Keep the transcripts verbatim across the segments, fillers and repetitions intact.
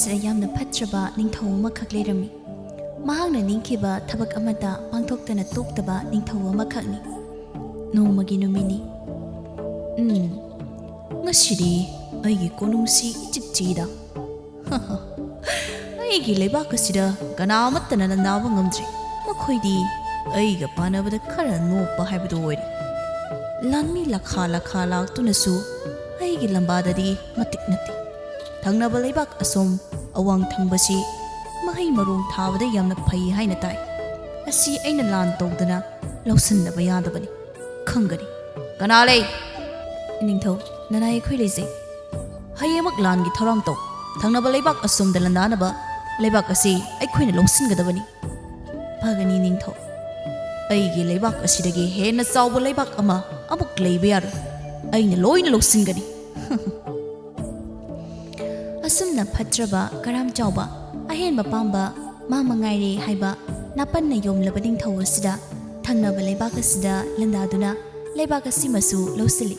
ꯁꯤꯗ ꯌꯥꯝꯅ ꯐꯠꯇ꯭ꯔꯕ ꯅꯤꯡꯊꯧ ꯑꯃꯈꯛ ꯂꯩꯔꯝꯃꯤ꯫ ꯃꯍꯥꯛꯅ ꯅꯤꯡꯈꯤꯕ ꯊꯕꯛ ꯑꯃꯠꯇ ꯄꯥꯡꯊꯣꯛꯇꯅ ꯇꯣꯛꯇꯕ ꯅꯤꯡꯊꯧ ꯑꯃꯈꯛꯅꯤ꯫ ꯅꯣꯡꯃꯒꯤ ꯅꯨꯃꯤꯠꯅꯤ꯫ ꯎꯝ, ꯉꯁꯤꯗꯤ ꯑꯩꯒꯤ ꯀꯣꯅꯨꯡꯁꯤ ꯏꯆꯤꯛ ꯆꯤꯛꯏꯗ꯫ ꯑꯩꯒꯤ ꯂꯩꯕꯥꯛ ꯑꯁꯤꯗ ꯀꯅꯥ ꯑꯃꯠꯇꯅ ꯂꯥꯟꯗꯥꯕ ꯉꯝꯗ꯭ꯔꯦ꯫ ꯃꯈꯣꯏꯗꯤ ꯑꯩꯒ ꯄꯥꯅꯕꯗ ꯈꯔ ꯅꯣꯞꯄ ꯍꯥꯏꯕꯗꯨ ꯑꯣꯏꯔꯦ꯫ ꯂꯥꯟꯃꯤ ꯂꯥꯈꯥ ꯂꯥꯈꯥ ꯂꯥꯛꯇꯨꯅꯁꯨ ꯑꯩꯒꯤ ꯂꯝꯕꯥꯗꯗꯤ ꯃꯇꯤꯛ ꯅꯠꯇꯦ꯫ ꯊꯪꯅꯕ ꯂꯩꯕꯥꯛ ꯑꯁꯣꯝ ꯑꯋꯥꯡ ꯊꯪꯕꯁꯤ ꯃꯍꯩ ꯃꯔꯣꯡ ꯊꯥꯕꯗ ꯌꯥꯝꯅ ꯐꯩ ꯍꯥꯏꯅ ꯇꯥꯏ꯫ ꯑꯁꯤ ꯑꯩꯅ ꯂꯥꯟ ꯇꯧꯗꯅ ꯂꯧꯁꯤꯟꯗꯕ ꯌꯥꯗꯕꯅꯤ꯫ ꯈꯪꯒꯅꯤ꯫ ꯀꯅꯥ ꯂꯩ? ꯅꯤꯡꯊꯧ, ꯅꯅꯥꯏ ꯑꯩꯈꯣꯏ ꯂꯩꯖꯩ꯫ ꯍꯌꯦꯡꯃꯛ ꯂꯥꯟꯒꯤ ꯊꯧꯔꯥꯡ ꯇꯧ꯫ ꯊꯪꯅꯕ ꯂꯩꯕꯥꯛ ꯑꯁꯣꯝꯗ ꯂꯥꯟꯗꯥꯅꯕ ꯂꯩꯕꯥꯛ ꯑꯁꯤ ꯑꯩꯈꯣꯏꯅ ꯂꯧꯁꯤꯟꯒꯗꯕꯅꯤ꯫ ꯐꯒꯅꯤ ꯅꯤꯡꯊꯧ꯫ ꯑꯩꯒꯤ ꯂꯩꯕꯥꯛ ꯑꯁꯤꯗꯒꯤ ꯍꯦꯟꯅ ꯆꯥꯎꯕ ꯂꯩꯕꯥꯛ ꯑꯃ ꯑꯃꯨꯛ ꯂꯩꯕ ꯌꯥꯔꯣꯏ꯫ ꯑꯩꯅ ꯂꯣꯏꯅ ꯂꯧꯁꯤꯟꯒꯅꯤ꯫ ꯑꯁꯨꯝꯅ ꯐꯠꯇ꯭ꯔꯕ, ꯀꯔꯥꯝ ꯆꯥꯎꯕ, ꯑꯍꯦꯟꯕ ꯄꯥꯝꯕ ꯃꯥ ꯃꯉꯥꯏꯔꯦ ꯍꯥꯏꯕ ꯅꯥꯄꯟꯅ ꯌꯣꯝꯂꯕ ꯅꯤꯡꯊꯧ ꯑꯁꯤꯗ ꯊꯪꯅꯕ ꯂꯩꯕꯥꯛ ꯑꯁꯤꯗ ꯂꯥꯟꯗꯥꯗꯨꯅ ꯂꯩꯕꯥꯛ ꯑꯁꯤꯃꯁꯨ ꯂꯧꯁꯤꯜꯂꯤ꯫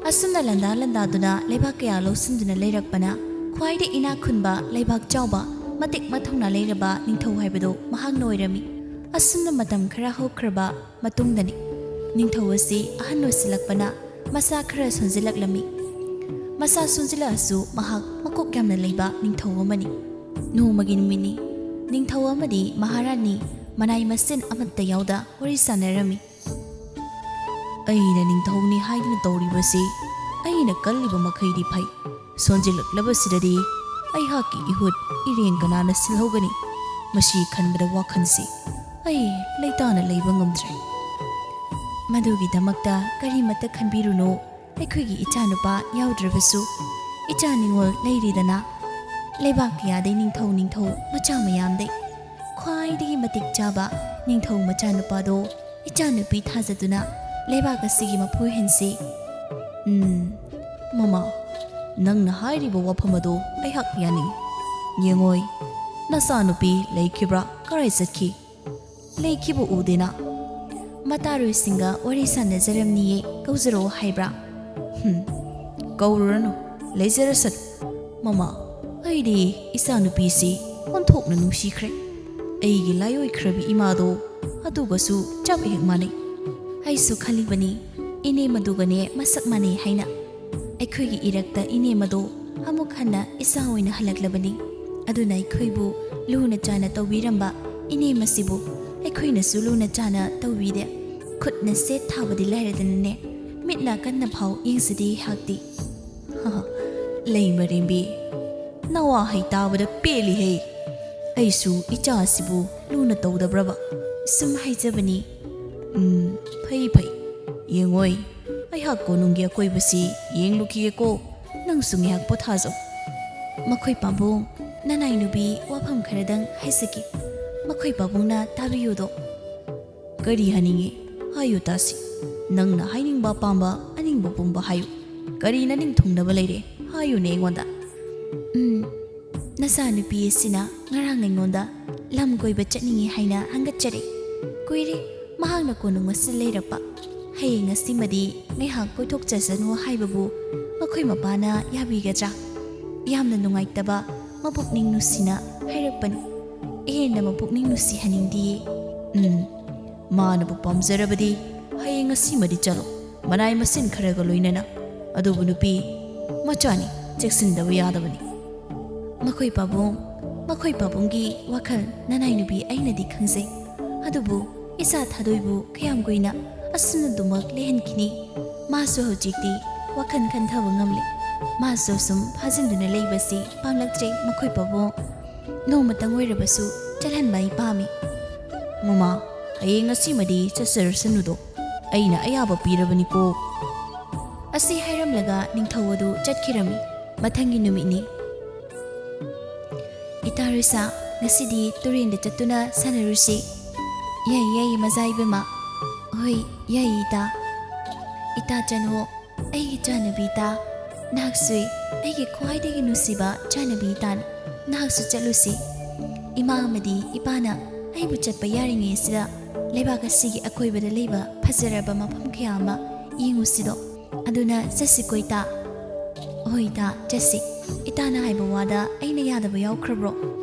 ꯑꯁꯨꯝꯅ ꯂꯥꯟꯗꯥ ꯂꯥꯟꯗꯥꯗꯨꯅ ꯂꯩꯕꯥꯛ ꯀꯌꯥ ꯂꯧꯁꯤꯟꯗꯨꯅ ꯂꯩꯔꯛꯄꯅ ꯈ꯭ꯋꯥꯏꯗꯒꯤ ꯏꯅꯥꯛ ꯈꯨꯟꯕ, ꯂꯩꯕꯥꯛ ꯆꯥꯎꯕ, ꯃꯇꯤꯛ ꯃꯊꯧꯅꯥ ꯂꯩꯔꯕ ꯅꯤꯡꯊꯧ ꯍꯥꯏꯕꯗꯨ ꯃꯍꯥꯛꯅ ꯑꯣꯏꯔꯝꯃꯤ꯫ ꯑꯁꯨꯝꯅ ꯃꯇꯝ ꯈꯔ ꯍꯧꯈ꯭ꯔꯕ ꯃꯇꯨꯡꯗꯅꯤ꯫ ꯅꯤꯡꯊꯧ ꯑꯁꯤ ꯑꯍꯟ ꯑꯣꯏꯁꯤꯜꯂꯛꯄꯅ ꯃꯁꯥ ꯈꯔ ꯁꯣꯟꯖꯤꯜꯂꯛꯂꯝꯃꯤ꯫ ꯃꯁꯥ ꯁꯣꯟꯖꯤꯜꯂꯛꯑꯁꯨ ꯃꯍꯥꯛ ꯃꯀꯣꯛ ꯌꯥꯝꯅ ꯂꯩꯕ ꯅꯤꯡꯊꯧ ꯑꯃꯅꯤ꯫ ꯅꯣꯡꯃꯒꯤ ꯅꯨꯃꯤꯠꯅꯤ꯫ ꯅꯤꯡꯊꯧ ꯑꯃꯗꯤ ꯃꯍꯥꯔꯥꯅꯤ ꯃꯅꯥꯏ ꯃꯁꯤꯟ ꯑꯃꯠꯇ ꯌꯥꯎꯗ ꯋꯥꯔꯤ ꯁꯥꯟꯅꯔꯝꯃꯤ꯫ ꯑꯩꯅ ꯅꯤꯡꯊꯧꯅꯤ ꯍꯥꯏꯗꯨꯅ ꯇꯧꯔꯤꯕꯁꯤ ꯑꯩꯅ ꯀꯜꯂꯤꯕ ꯃꯈꯩꯗꯤ ꯐꯩ꯫ ꯁꯣꯟꯖꯤꯜꯂꯛꯂꯕꯁꯤꯗꯗꯤ ꯑꯩꯍꯥꯛꯀꯤ ꯏꯍꯨꯠ ꯏꯔꯦꯟ ꯀꯅꯥꯅ ꯁꯤꯜꯍꯧꯒꯅꯤ? ꯃꯁꯤ ꯈꯟꯕꯗ ꯋꯥꯈꯜꯁꯤ ꯑꯩ ꯂꯩꯇꯥꯅ ꯂꯩꯕ ꯉꯝꯗ꯭ꯔꯦ꯫ ꯃꯗꯨꯒꯤꯗꯃꯛꯇ ꯀꯔꯤꯃꯠꯇ ꯈꯟꯕꯤꯔꯨꯅꯨ꯫ ꯑꯩꯈꯣꯏꯒꯤ ꯏꯆꯥꯅꯨꯄꯥ ꯌꯥꯎꯗ꯭ꯔꯕꯁꯨ ꯏꯆꯥ ꯅꯤꯉꯣꯜ ꯂꯩꯔꯤꯗꯅ꯫ ꯂꯩꯕꯥꯛ ꯀꯌꯥꯗꯩ ꯅꯤꯡꯊꯧ ꯅꯤꯡꯊꯧ ꯃꯆꯥ ꯃꯌꯥꯝꯗꯩ ꯈ꯭ꯋꯥꯏꯗꯒꯤ ꯃꯇꯤꯛ ꯆꯥꯕ ꯅꯤꯡꯊꯧ ꯃꯆꯥꯅꯨꯄꯥꯗꯣ ꯏꯆꯥꯅꯨꯄꯤ ꯊꯥꯖꯗꯨꯅ ꯂꯩꯕꯥꯛ ꯑꯁꯤꯒꯤ ꯃꯄꯨ ꯍꯦꯟꯁꯤ꯫ ꯎꯝ, ꯃꯃꯥ, ꯅꯪꯅ ꯍꯥꯏꯔꯤꯕ ꯋꯥꯐꯝ ꯑꯗꯨ ꯑꯩꯍꯥꯛ ꯌꯥꯅꯤꯡꯏ꯫ ꯌꯦꯡꯉꯣꯏ, ꯅꯆꯥꯅꯨꯄꯤ ꯂꯩꯈꯤꯕ꯭ꯔꯥ? ꯀꯔꯥꯏ ꯆꯠꯈꯤ? ꯂꯩꯈꯤꯕ ꯎꯗꯦꯅ꯫ ꯃꯇꯥꯔꯣꯏꯁꯤꯡꯒ ꯋꯥꯔꯤ ꯁꯥꯟꯅꯖꯔꯝꯅꯤꯌꯦ, ꯀꯧꯖꯔꯛꯑꯣ ꯍꯥꯏꯕ꯭ꯔꯥ? ꯍꯨꯝ, ꯀꯧꯔꯨꯔꯅꯨ, ꯂꯩꯖꯔꯁꯅꯨ꯫ ꯃꯃꯥ, ꯑꯩꯗꯤ ꯏꯆꯥꯅꯨꯄꯤꯁꯤ ꯑꯣꯟꯊꯣꯛꯅ ꯅꯨꯡꯁꯤꯈ꯭ꯔꯦ꯫ ꯑꯩꯒꯤ ꯂꯥꯏꯑꯣꯏꯈ꯭ꯔꯕꯤ ꯏꯃꯥꯗꯣ ꯑꯗꯨꯒꯁꯨ ꯆꯞ ꯍꯦꯛ ꯃꯥꯟꯅꯩ꯫ ꯑꯩꯁꯨ ꯈꯜꯂꯤꯕꯅꯤ, ꯏꯅꯦ ꯃꯗꯨꯒꯅꯦ ꯃꯁꯛ ꯃꯥꯟꯅꯩ ꯍꯥꯏꯅ꯫ ꯑꯩꯈꯣꯏꯒꯤ ꯏꯔꯛꯇ ꯏꯅꯦ ꯃꯗꯣ ꯑꯃꯨꯛ ꯍꯟꯅ ꯏꯆꯥ ꯑꯣꯏꯅ ꯍꯜꯂꯛꯂꯕꯅꯤ꯫ ꯑꯗꯨꯅ ꯑꯩꯈꯣꯏꯕꯨ ꯂꯨꯅ ꯆꯥꯅ ꯇꯧꯕꯤꯔꯝꯕ ꯏꯅꯦ ꯃꯁꯤꯕꯨ ꯑꯩꯈꯣꯏꯅꯁꯨ ꯂꯨꯅ ꯆꯥꯅ ꯇꯧꯕꯤꯗꯦ꯫ ꯈꯨꯠꯅ ꯁꯦꯠ ꯊꯥꯕꯗꯤ ꯂꯥꯏꯔꯗꯅꯅꯦ, ꯃꯤꯠꯅ ꯀꯟꯅ ꯐꯥꯎ ꯌꯦꯡꯖꯗꯦ ꯑꯩꯍꯥꯛꯇꯤ꯫ ꯂꯩꯃꯔꯦꯝꯕꯤ, ꯅꯋꯥꯍꯩ ꯇꯥꯕꯗ ꯄꯦꯜꯂꯤꯍꯦ꯫ ꯑꯩꯁꯨ ꯏꯆꯥꯁꯤꯕꯨ ꯂꯨꯅ ꯇꯧꯗꯕ꯭ꯔꯕ? ꯁꯨꯝ ꯍꯥꯏꯖꯕꯅꯤ꯫ ꯎꯝ, ꯐꯩ ꯐꯩ꯫ ꯌꯦꯡꯉꯣꯏ, ꯑꯩꯍꯥꯛ ꯀꯣꯅꯨꯡꯒꯤ ꯑꯀꯣꯏꯕꯁꯤ ꯌꯦꯡꯂꯨꯈꯤꯒꯦꯀꯣ꯫ ꯅꯪꯁꯨ ꯉꯥꯏꯍꯥꯛ ꯄꯣꯊꯥꯖꯧ꯫ ꯃꯈꯣꯏ ꯄꯥꯕꯨꯡ, ꯅꯅꯥꯏ ꯅꯨꯄꯤ ꯋꯥꯐꯝ ꯈꯔꯗꯪ ꯍꯥꯏꯖꯒꯦ꯫ ꯃꯈꯣꯏ ꯄꯥꯕꯨꯡꯅ ꯇꯥꯕꯤꯌꯨꯗꯣ꯫ ꯀꯔꯤ ꯍꯥꯏꯅꯤꯡꯉꯤ? ꯍꯥꯏꯌꯨ ꯇꯥꯁꯤ꯫ ꯅꯪꯅ ꯍꯥꯏꯅꯤꯡꯕ ꯑꯄꯥꯝꯕ ꯑꯅꯤꯡꯕ ꯄꯨꯝꯕ ꯍꯥꯏꯌꯨ꯫ ꯀꯔꯤ ꯅꯅꯤꯡ ꯊꯨꯡꯅꯕ ꯂꯩꯔꯦ? ꯍꯥꯏꯌꯨꯅꯦ ꯑꯩꯉꯣꯟꯗ꯫ ꯎꯝ, ꯅꯆꯥꯅꯨꯄꯤ ꯑꯁꯤꯅ ꯉꯔꯥꯡ ꯑꯩꯉꯣꯟꯗ ꯂꯝ ꯀꯣꯏꯕ ꯆꯠꯅꯤꯡꯉꯤ ꯍꯥꯏꯅ ꯍꯪꯒꯠꯆꯔꯦ꯫ ꯀꯨꯏꯔꯦ ꯃꯍꯥꯛꯅ ꯀꯣꯅꯨꯡ ꯑꯁꯤ ꯂꯩꯔꯛꯄ꯫ ꯍꯌꯦꯡ ꯑꯁꯤꯃꯗꯤ ꯉꯥꯏꯍꯥꯛ ꯀꯣꯏꯊꯣꯛꯆꯁꯅꯨ ꯍꯥꯏꯕꯕꯨ ꯃꯈꯣꯏ ꯃꯄꯥꯅ ꯌꯥꯕꯤꯒꯗ꯭ꯔꯥ? ꯌꯥꯝꯅ ꯅꯨꯡꯉꯥꯏꯇꯕ ꯃꯄꯨꯛꯅꯤꯡ ꯅꯨꯡꯁꯤꯅ ꯍꯥꯏꯔꯛꯄꯅꯤ꯫ ꯍꯦꯟꯅ ꯃꯄꯨꯛꯅꯤꯡ ꯅꯨꯡꯁꯤꯍꯟꯅꯤꯡꯗꯤꯌꯦ꯫ ꯎꯝ, ꯃꯥꯅꯕꯨ ꯄꯥꯝꯖꯔꯕꯗꯤ ꯍꯌꯦꯡ ꯉꯁꯤꯃꯗꯤ ꯆꯠꯂꯣ, ꯃꯅꯥꯏ ꯃꯁꯤꯟ ꯈꯔꯒ ꯂꯣꯏꯅꯅ꯫ ꯑꯗꯨꯕꯨ ꯅꯨꯄꯤ ꯃꯆꯥꯅꯤ, ꯆꯦꯛꯁꯤꯟꯗꯕ ꯌꯥꯗꯕꯅꯤ꯫ ꯃꯈꯣꯏ ꯄꯥꯕꯨꯡ, ꯃꯈꯣꯏ ꯄꯥꯕꯨꯡꯒꯤ ꯋꯥꯈꯜ ꯅꯅꯥꯏ ꯅꯨꯄꯤ ꯑꯩꯅꯗꯤ ꯈꯪꯖꯩ꯫ ꯑꯗꯨꯕꯨ ꯏꯆꯥ ꯊꯥꯗꯣꯏꯕꯨ ꯀꯌꯥꯝ ꯀꯨꯏꯅ ꯑꯁꯨꯝꯅ ꯑꯗꯨꯃꯛ ꯂꯩꯍꯟꯈꯤꯅꯤ? ꯃꯥꯁꯨ ꯍꯧꯖꯤꯛꯇꯤ ꯋꯥꯈꯜ ꯈꯟꯊꯕ ꯉꯝꯂꯦ꯫ ꯃꯥꯁꯨ ꯁꯨꯝ ꯐꯥꯖꯤꯟꯗꯨꯅ ꯂꯩꯕꯁꯤ ꯄꯥꯝꯂꯛꯇ꯭ꯔꯦ ꯃꯈꯣꯏ ꯄꯥꯕꯨꯡ꯫ ꯅꯣꯡꯃꯇꯪ ꯑꯣꯏꯔꯕꯁꯨ ꯆꯠꯍꯟꯕ ꯑꯩ ꯄꯥꯝꯃꯤ꯫ ꯃꯃꯥ, ꯍꯌꯦꯡ ꯉꯁꯤꯃꯗꯤ ꯆꯠꯆꯔꯁꯅꯨꯗꯣ꯫ ꯑꯩꯅ ꯑꯌꯥꯕ ꯄꯤꯔꯕꯅꯤꯀꯣ꯫ ꯑꯁꯤ ꯍꯥꯏꯔꯝꯂꯒ ꯅꯤꯡꯊꯧ ꯑꯗꯨ ꯆꯠꯈꯤꯔꯝꯃꯤ꯫ ꯃꯊꯪꯒꯤ ꯅꯨꯃꯤꯠꯅꯤ꯫ ꯏꯇꯥ ꯔꯨꯁꯥ, ꯉꯁꯤꯗꯤ ꯇꯨꯔꯦꯟꯗ ꯆꯠꯇꯨꯅ ꯁꯥꯟꯅꯔꯨꯁꯤ꯫ ꯌꯥꯏ, ꯌꯥꯏ, ꯃꯖꯥ ꯏꯕꯦꯝꯃ꯫ ꯍꯣꯏ, ꯌꯥꯏ, ꯏꯇꯥ꯫ ꯏꯇꯥ ꯆꯅꯨ, ꯑꯩꯒꯤ ꯏꯆꯥꯅꯨꯄꯤ ꯏꯇꯥ, ꯅꯍꯥꯛꯁꯨ ꯑꯩꯒꯤ ꯈ꯭ꯋꯥꯏꯗꯒꯤ ꯅꯨꯡꯁꯤꯕ ꯏꯆꯥꯅꯨꯄꯤ ꯏꯇꯥꯅꯤ꯫ ꯅꯍꯥꯛꯁꯨ ꯆꯠꯂꯨꯁꯤ꯫ ꯏꯃꯥ ꯑꯃꯗꯤ ꯏꯄꯥꯅ ꯑꯩꯕꯨ ꯆꯠꯄ ꯌꯥꯔꯤꯉꯩꯁꯤꯗ ꯂꯩꯕꯥꯛ ꯑꯁꯤꯒꯤ ꯑꯀꯣꯏꯕꯗ ꯂꯩꯕ ꯐꯖꯔꯕ ꯃꯐꯝ ꯀꯌꯥ ꯑꯃ ꯌꯦꯡꯉꯨꯁꯤꯗꯣ꯫ ꯑꯗꯨꯅ ꯆꯠꯁꯤꯀꯣ ꯏꯇꯥ꯫ ꯍꯣꯏ ꯏꯇꯥ, ꯆꯠꯁꯤ꯫ ꯏꯇꯥꯅ ꯍꯥꯏꯕ ꯋꯥꯗ ꯑꯩꯅ ꯌꯥꯗꯕ ꯌꯥꯎꯈ꯭ꯔꯕ꯭ꯔꯣ?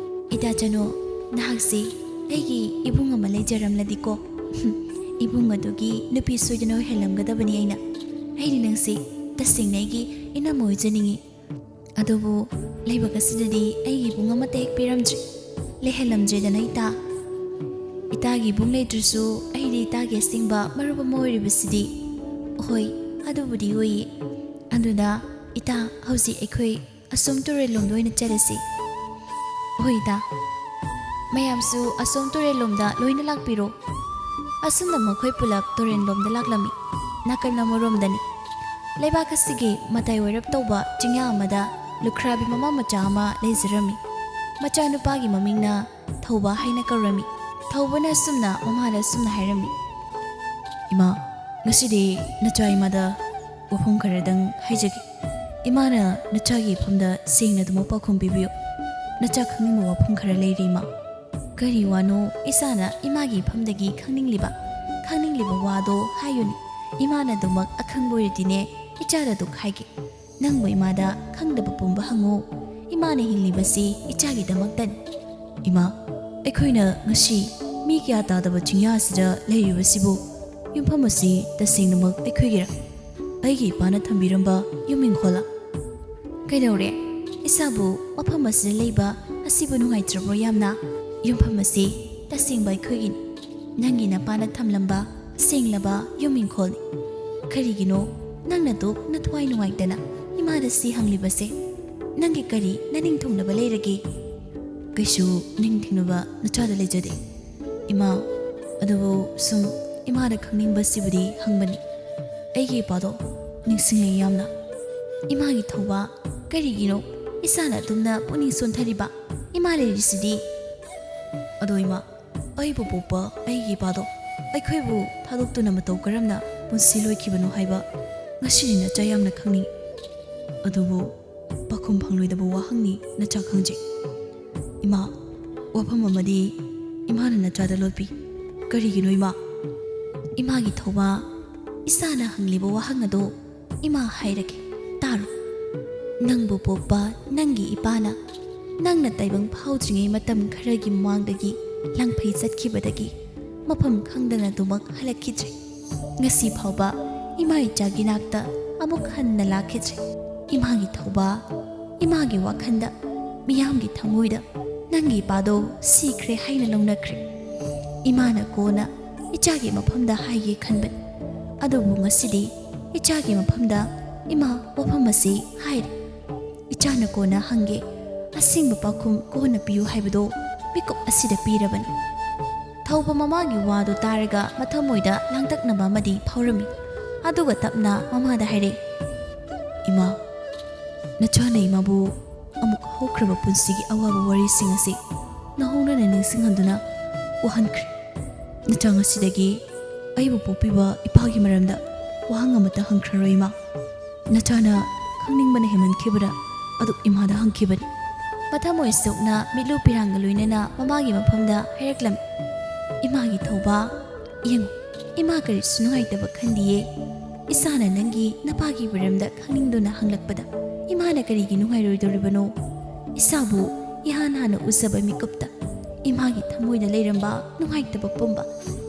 ꯏꯇꯥ ꯆꯅꯨ, ꯅꯍꯥꯛꯁꯤ ꯑꯩꯒꯤ ꯏꯕꯨꯡ ꯑꯃ ꯂꯩꯖꯔꯝꯂꯗꯤꯀꯣ, ꯏꯕꯨꯡ ꯑꯗꯨꯒꯤ ꯅꯨꯄꯤ ꯁꯣꯏꯗꯅ ꯑꯣꯏꯍꯜꯂꯝꯒꯗꯕꯅꯤ ꯑꯩꯅ꯫ ꯑꯩꯅ ꯅꯪꯁꯤ ꯇꯁꯦꯡꯅ ꯑꯩꯒꯤ ꯏꯅꯝꯃ ꯑꯣꯏꯖꯅꯤꯡꯏ꯫ ꯑꯗꯨꯕꯨ ꯂꯩꯕꯥꯛ ꯑꯁꯤꯗꯗꯤ ꯑꯩꯒꯤ ꯏꯕꯨꯡ ꯑꯃꯠꯇ ꯍꯦꯛ ꯄꯤꯔꯝꯗ꯭ꯔꯤ, ꯂꯩꯍꯜꯂꯝꯗ꯭ꯔꯦꯗꯅ ꯏꯇꯥ꯫ ꯏꯇꯥꯒꯤ ꯏꯕꯨꯡ ꯂꯩꯇ꯭ꯔꯁꯨ ꯑꯩꯗꯤ ꯏꯇꯥꯒꯤ ꯑꯁꯦꯡꯕ ꯃꯔꯨꯞ ꯑꯃ ꯑꯣꯏꯔꯤꯕꯁꯤꯗꯤ꯫ ꯍꯣꯏ, ꯑꯗꯨꯕꯨꯗꯤ ꯑꯣꯏꯌꯦ꯫ ꯑꯗꯨꯗ ꯏꯇꯥ, ꯍꯧꯖꯤꯛ ꯑꯩꯈꯣꯏ ꯑꯁꯣꯝ ꯇꯨꯔꯦꯜ ꯂꯣꯝꯗ ꯑꯣꯏꯅ ꯆꯠꯂꯁꯤ꯫ ꯍꯣꯏ ꯏꯇꯥ, ꯃꯌꯥꯝꯁꯨ ꯑꯁꯣꯝ ꯇꯨꯔꯦꯜ ꯂꯣꯝꯗ ꯂꯣꯏꯅ ꯂꯥꯛꯄꯤꯔꯣ꯫ ꯑꯁꯨꯝꯅ ꯃꯈꯣꯏ ꯄꯨꯂꯞ ꯇꯨꯔꯦꯜ ꯂꯣꯝꯗ ꯂꯥꯛꯂꯝꯃꯤ꯫ ꯅꯥꯀꯜ ꯑꯃꯔꯣꯝꯗꯅꯤ꯫ ꯂꯩꯕꯥꯛ ꯑꯁꯤꯒꯤ ꯃꯇꯥꯏ ꯑꯣꯏꯔꯞ ꯇꯧꯕ ꯆꯤꯡꯌꯥ ꯑꯃꯗ ꯂꯨꯈ꯭ꯔꯥꯕꯤ ꯃꯃꯥ ꯃꯆꯥ ꯑꯃ ꯂꯩꯖꯔꯝꯃꯤ꯫ ꯃꯆꯥꯅꯨꯄꯥꯒꯤ ꯃꯃꯤꯡꯅ ꯊꯧꯕ ꯍꯥꯏꯅ ꯀꯧꯔꯝꯃꯤ꯫ ꯊꯧꯕꯅ ꯑꯁꯨꯝꯅ ꯃꯃꯥꯗ ꯑꯁꯨꯝꯅ ꯍꯥꯏꯔꯝꯃꯤ, "ꯏꯃꯥ, ꯉꯁꯤꯗꯤ ꯅꯆꯥ ꯏꯃꯥꯗ ꯋꯥꯐꯝ ꯈꯔꯗꯪ ꯍꯥꯏꯖꯒꯦ꯫ ꯏꯃꯥꯅ ꯅꯆꯥꯒꯤ ꯏꯐꯝꯗ ꯁꯦꯡꯅ ꯑꯗꯨꯃꯛ ꯄꯥꯎꯈꯨꯝ ꯄꯤꯕꯤꯌꯨ꯫ ꯅꯆꯥ ꯈꯪꯅꯤꯡꯕ ꯋꯥꯐꯝ ꯈꯔ ꯂꯩꯔꯤ, ꯏꯃꯥ꯫" "ꯀꯔꯤ ꯋꯥꯅꯣ ꯏꯆꯥꯅ ꯏꯃꯥꯒꯤ ꯏꯐꯝꯗꯒꯤ ꯈꯪꯅꯤꯡꯂꯤꯕ? ꯈꯪꯅꯤꯡꯂꯤꯕ ꯋꯥꯗꯣ ꯍꯥꯏꯌꯨꯅꯦ꯫ ꯏꯃꯥꯅ ꯑꯗꯨꯃꯛ ꯑꯈꯪꯕ ꯑꯣꯏꯔꯗꯤꯅꯦ, ꯏꯆꯥꯗ ꯑꯗꯨꯛ ꯍꯥꯏꯒꯦ꯫ ꯅꯪꯕꯨ ꯏꯃꯥꯗ ꯈꯪꯗꯕ ꯄꯨꯝꯕ ꯍꯪꯉꯨ꯫ ꯏꯃꯥꯅ ꯍꯤꯡꯂꯤꯕꯁꯤ ꯏꯆꯥꯒꯤꯗꯃꯛꯇꯅꯤ꯫" "ꯏꯃꯥ, ꯑꯩꯈꯣꯏꯅ ꯉꯁꯤ ꯃꯤ ꯀꯌꯥ ꯇꯥꯗꯕ ꯆꯤꯡꯌꯥ ꯑꯁꯤꯗ ꯂꯩꯔꯤꯕꯁꯤꯕꯨ, ꯌꯨꯝꯐꯝ ꯑꯁꯤ ꯇꯁꯦꯡꯅꯃꯛ ꯑꯩꯈꯣꯏꯒꯤꯔꯥ? ꯑꯩꯒꯤ ꯏꯄꯥꯅ ꯊꯝꯕꯤꯔꯝꯕ ꯌꯨꯝ ꯏꯪꯈꯣꯜꯂꯥ?" "ꯀꯩꯗꯧꯔꯦ? ꯏꯆꯥꯕꯨ ꯃꯐꯝ ꯑꯁꯤꯗ ꯂꯩꯕ ꯑꯁꯤꯕꯨ ꯅꯨꯡꯉꯥꯏꯇ꯭ꯔꯕ꯭ꯔꯣ ꯌꯥꯝꯅ? ꯌꯨꯝꯐꯝ ꯑꯁꯤ ꯇꯁꯦꯡꯕ ꯑꯩꯈꯣꯏꯒꯤꯅꯤ꯫ ꯅꯪꯒꯤ ꯅꯄꯥꯅ ꯊꯝꯂꯝꯕ ꯁꯦꯡꯂꯕ ꯌꯨꯝ ꯏꯪꯈꯣꯜꯅꯤ꯫ ꯀꯔꯤꯒꯤꯅꯣ ꯅꯪꯅ ꯑꯗꯨꯛ ꯅꯊ꯭ꯋꯥꯏ ꯅꯨꯡꯉꯥꯏꯇꯅ ꯏꯃꯥꯗ ꯁꯤ ꯍꯪꯂꯤꯕꯁꯦ? ꯅꯪꯒꯤ ꯀꯔꯤ ꯅꯅꯤꯡ ꯊꯨꯡꯅꯕ ꯂꯩꯔꯒꯦ?" "ꯀꯩꯁꯨ ꯅꯤꯡꯊꯤꯡꯅꯕ ꯅꯆꯥꯗ ꯂꯩꯖꯗꯦ, ꯏꯃꯥ꯫ ꯑꯗꯨꯕꯨ ꯁꯨꯝ ꯏꯃꯥꯗ ꯈꯪꯅꯤꯡꯕꯁꯤꯕꯨꯗꯤ ꯍꯪꯕꯅꯤ꯫ ꯑꯩꯒꯤ ꯏꯄꯥꯗꯣ ꯅꯤꯡꯁꯤꯡꯂꯛꯏ ꯌꯥꯝꯅ꯫" "ꯏꯃꯥꯒꯤ ꯊꯧꯕ, ꯀꯔꯤꯒꯤꯅꯣ ꯏꯆꯥꯅ ꯑꯗꯨꯝꯅ ꯄꯨꯛꯅꯤꯡ ꯁꯣꯟꯊꯔꯤꯕ? ꯏꯃꯥ ꯂꯩꯔꯤꯁꯤꯗꯤ꯫" "ꯑꯗꯣ ꯏꯃꯥ, ꯑꯩꯕꯨ ꯄꯣꯛꯄ ꯑꯩꯒꯤ ꯏꯄꯥꯗꯣ ꯑꯩꯈꯣꯏꯕꯨ ꯊꯥꯗꯣꯛꯇꯨꯅ ꯃꯇꯧ ꯀꯔꯝꯅ ꯄꯨꯟꯁꯤ ꯂꯣꯏꯈꯤꯕꯅꯣ ꯍꯥꯏꯕ ꯉꯁꯤꯗꯤ ꯅꯆꯥ ꯌꯥꯝꯅ ꯈꯪꯅꯤꯡꯏ꯫ ꯑꯗꯨꯕꯨ ꯄꯥꯎꯈꯨꯝ ꯐꯪꯂꯣꯏꯗꯕ ꯋꯥꯍꯪꯅꯤ ꯅꯆꯥ ꯈꯪꯖꯩ꯫ ꯏꯃꯥ, ꯋꯥꯐꯝ ꯑꯃꯗꯤ ꯏꯃꯥꯅ ꯅꯆꯥꯗ ꯂꯣꯠꯄꯤ꯫" "ꯀꯔꯤꯒꯤꯅꯣ ꯏꯃꯥ?" "ꯏꯃꯥꯒꯤ ꯊꯧꯕ, ꯏꯆꯥꯅ ꯍꯪꯂꯤꯕ ꯋꯥꯍꯪ ꯑꯗꯣ ꯏꯃꯥ ꯍꯥꯏꯔꯒꯦ, ꯇꯥꯔꯣ꯫" ꯅꯪꯕꯨ ꯄꯣꯛꯄ ꯅꯪꯒꯤ ꯏꯄꯥꯅ ꯅꯪꯅ ꯇꯥꯏꯕꯪ ꯐꯥꯎꯗ꯭ꯔꯤꯉꯩ ꯃꯇꯝ ꯈꯔꯒꯤ ꯃꯃꯥꯡꯗꯒꯤ ꯂꯪꯐꯩ ꯆꯠꯈꯤꯕꯗꯒꯤ ꯃꯐꯝ ꯈꯪꯗꯅ ꯑꯗꯨꯃꯛ ꯍꯜꯂꯛꯈꯤꯗ꯭ꯔꯦ꯫ ꯉꯁꯤ ꯐꯥꯎꯕ ꯏꯃꯥ ꯏꯆꯥꯒꯤ ꯅꯥꯛꯇ ꯑꯃꯨꯛ ꯍꯟꯅ ꯂꯥꯛꯈꯤꯗ꯭ꯔꯦ꯫ ꯏꯃꯥꯒꯤ ꯊꯧꯕ, ꯏꯃꯥꯒꯤ ꯋꯥꯈꯜꯗ, ꯃꯤꯌꯥꯝꯒꯤ ꯊꯃꯣꯏꯗ ꯅꯪꯒꯤ ꯏꯄꯥꯗꯣ ꯁꯤꯈ꯭ꯔꯦ ꯍꯥꯏꯅ ꯂꯧꯅꯈ꯭ꯔꯦ꯫ ꯏꯃꯥꯅ ꯀꯣꯟꯅ ꯏꯆꯥꯒꯤ ꯃꯐꯝꯗ ꯍꯥꯏꯒꯦ ꯈꯟꯕꯅꯤ, ꯑꯗꯨꯕꯨ ꯉꯁꯤꯗꯤ ꯏꯆꯥꯒꯤ ꯃꯐꯝꯗ ꯏꯃꯥ ꯋꯥꯐꯝ ꯑꯁꯤ ꯍꯥꯏꯔꯦ꯫ ꯏꯆꯥꯅ ꯀꯣꯟꯅ ꯍꯪꯒꯦ, ꯑꯁꯦꯡꯕ ꯄꯥꯎꯈꯨꯝ ꯀꯣꯟꯅ ꯄꯤꯌꯨ ꯍꯥꯏꯕꯗꯣ ꯃꯤꯀꯨꯞ ꯑꯁꯤꯗ ꯄꯤꯔꯕꯅꯤ꯫ ꯊꯧꯕ ꯃꯃꯥꯒꯤ ꯋꯥꯗꯨ ꯇꯥꯔꯒ ꯃꯊꯃꯣꯏꯗ ꯂꯥꯡꯇꯛꯅꯕ ꯑꯃꯗꯤ ꯐꯥꯎꯔꯝꯃꯤ꯫ ꯑꯗꯨꯒ ꯇꯞꯅ ꯃꯃꯥꯗ ꯍꯥꯏꯔꯛꯏ, "ꯏꯃꯥ, ꯅꯆꯥꯅ ꯏꯃꯥꯕꯨ ꯑꯃꯨꯛ ꯍꯧꯈ꯭ꯔꯕ ꯄꯨꯟꯁꯤꯒꯤ ꯑꯋꯥꯕ ꯋꯥꯔꯤꯁꯤꯡ ꯑꯁꯤ ꯅꯧꯍꯧꯅꯅ ꯅꯤꯡꯁꯤꯡꯍꯟꯗꯨꯅ ꯋꯥꯍꯟꯈ꯭ꯔꯦ꯫ ꯅꯆꯥ ꯉꯁꯤꯗꯒꯤ ꯑꯩꯕꯨ ꯄꯣꯛꯄꯤꯕ ꯏꯄꯥꯒꯤ ꯃꯔꯝꯗ ꯋꯥꯍꯪ ꯑꯃꯠꯇ ꯍꯪꯈ꯭ꯔꯔꯣꯏ, ꯏꯃꯥ꯫ ꯅꯆꯥꯅ ꯈꯪꯅꯤꯡꯕꯅ ꯍꯦꯟꯃꯟꯈꯤꯕꯅ ꯑꯗꯨꯛ ꯏꯃꯥꯗ ꯍꯪꯈꯤꯕꯅꯤ꯫" ꯃꯊꯃꯣꯏ ꯁꯣꯛꯅ ꯃꯤꯠꯂꯨ ꯄꯤꯔꯥꯡꯒ ꯂꯣꯏꯅꯅ ꯃꯃꯥꯒꯤ ꯃꯐꯝꯗ ꯍꯥꯏꯔꯛꯂꯝꯃꯤ, "ꯏꯃꯥꯒꯤ ꯊꯧꯕ, ꯌꯦꯡꯉꯨ, ꯏꯃꯥ ꯀꯔꯤꯁꯨ ꯅꯨꯡꯉꯥꯏꯇꯕ ꯈꯟꯗꯤꯌꯦ꯫ ꯏꯁꯥꯅ ꯅꯪꯒꯤ ꯅꯄꯥꯒꯤ ꯃꯔꯝꯗ ꯈꯪꯅꯤꯡꯗꯨꯅ ꯍꯪꯂꯛꯄꯗ ꯏꯃꯥꯅ ꯀꯔꯤꯒꯤ ꯅꯨꯡꯉꯥꯏꯔꯣꯏꯗꯧꯔꯤꯕꯅꯣ? ꯏꯁꯥꯕꯨ ꯏꯍꯥꯟ ꯍꯥꯟꯅ ꯎꯖꯕ ꯃꯤꯀꯨꯞꯇ ꯏꯃꯥꯒꯤ ꯊꯃꯣꯏꯗ ꯂꯩꯔꯝꯕ ꯅꯨꯡꯉꯥꯏꯇꯕ ꯄꯨꯝꯕ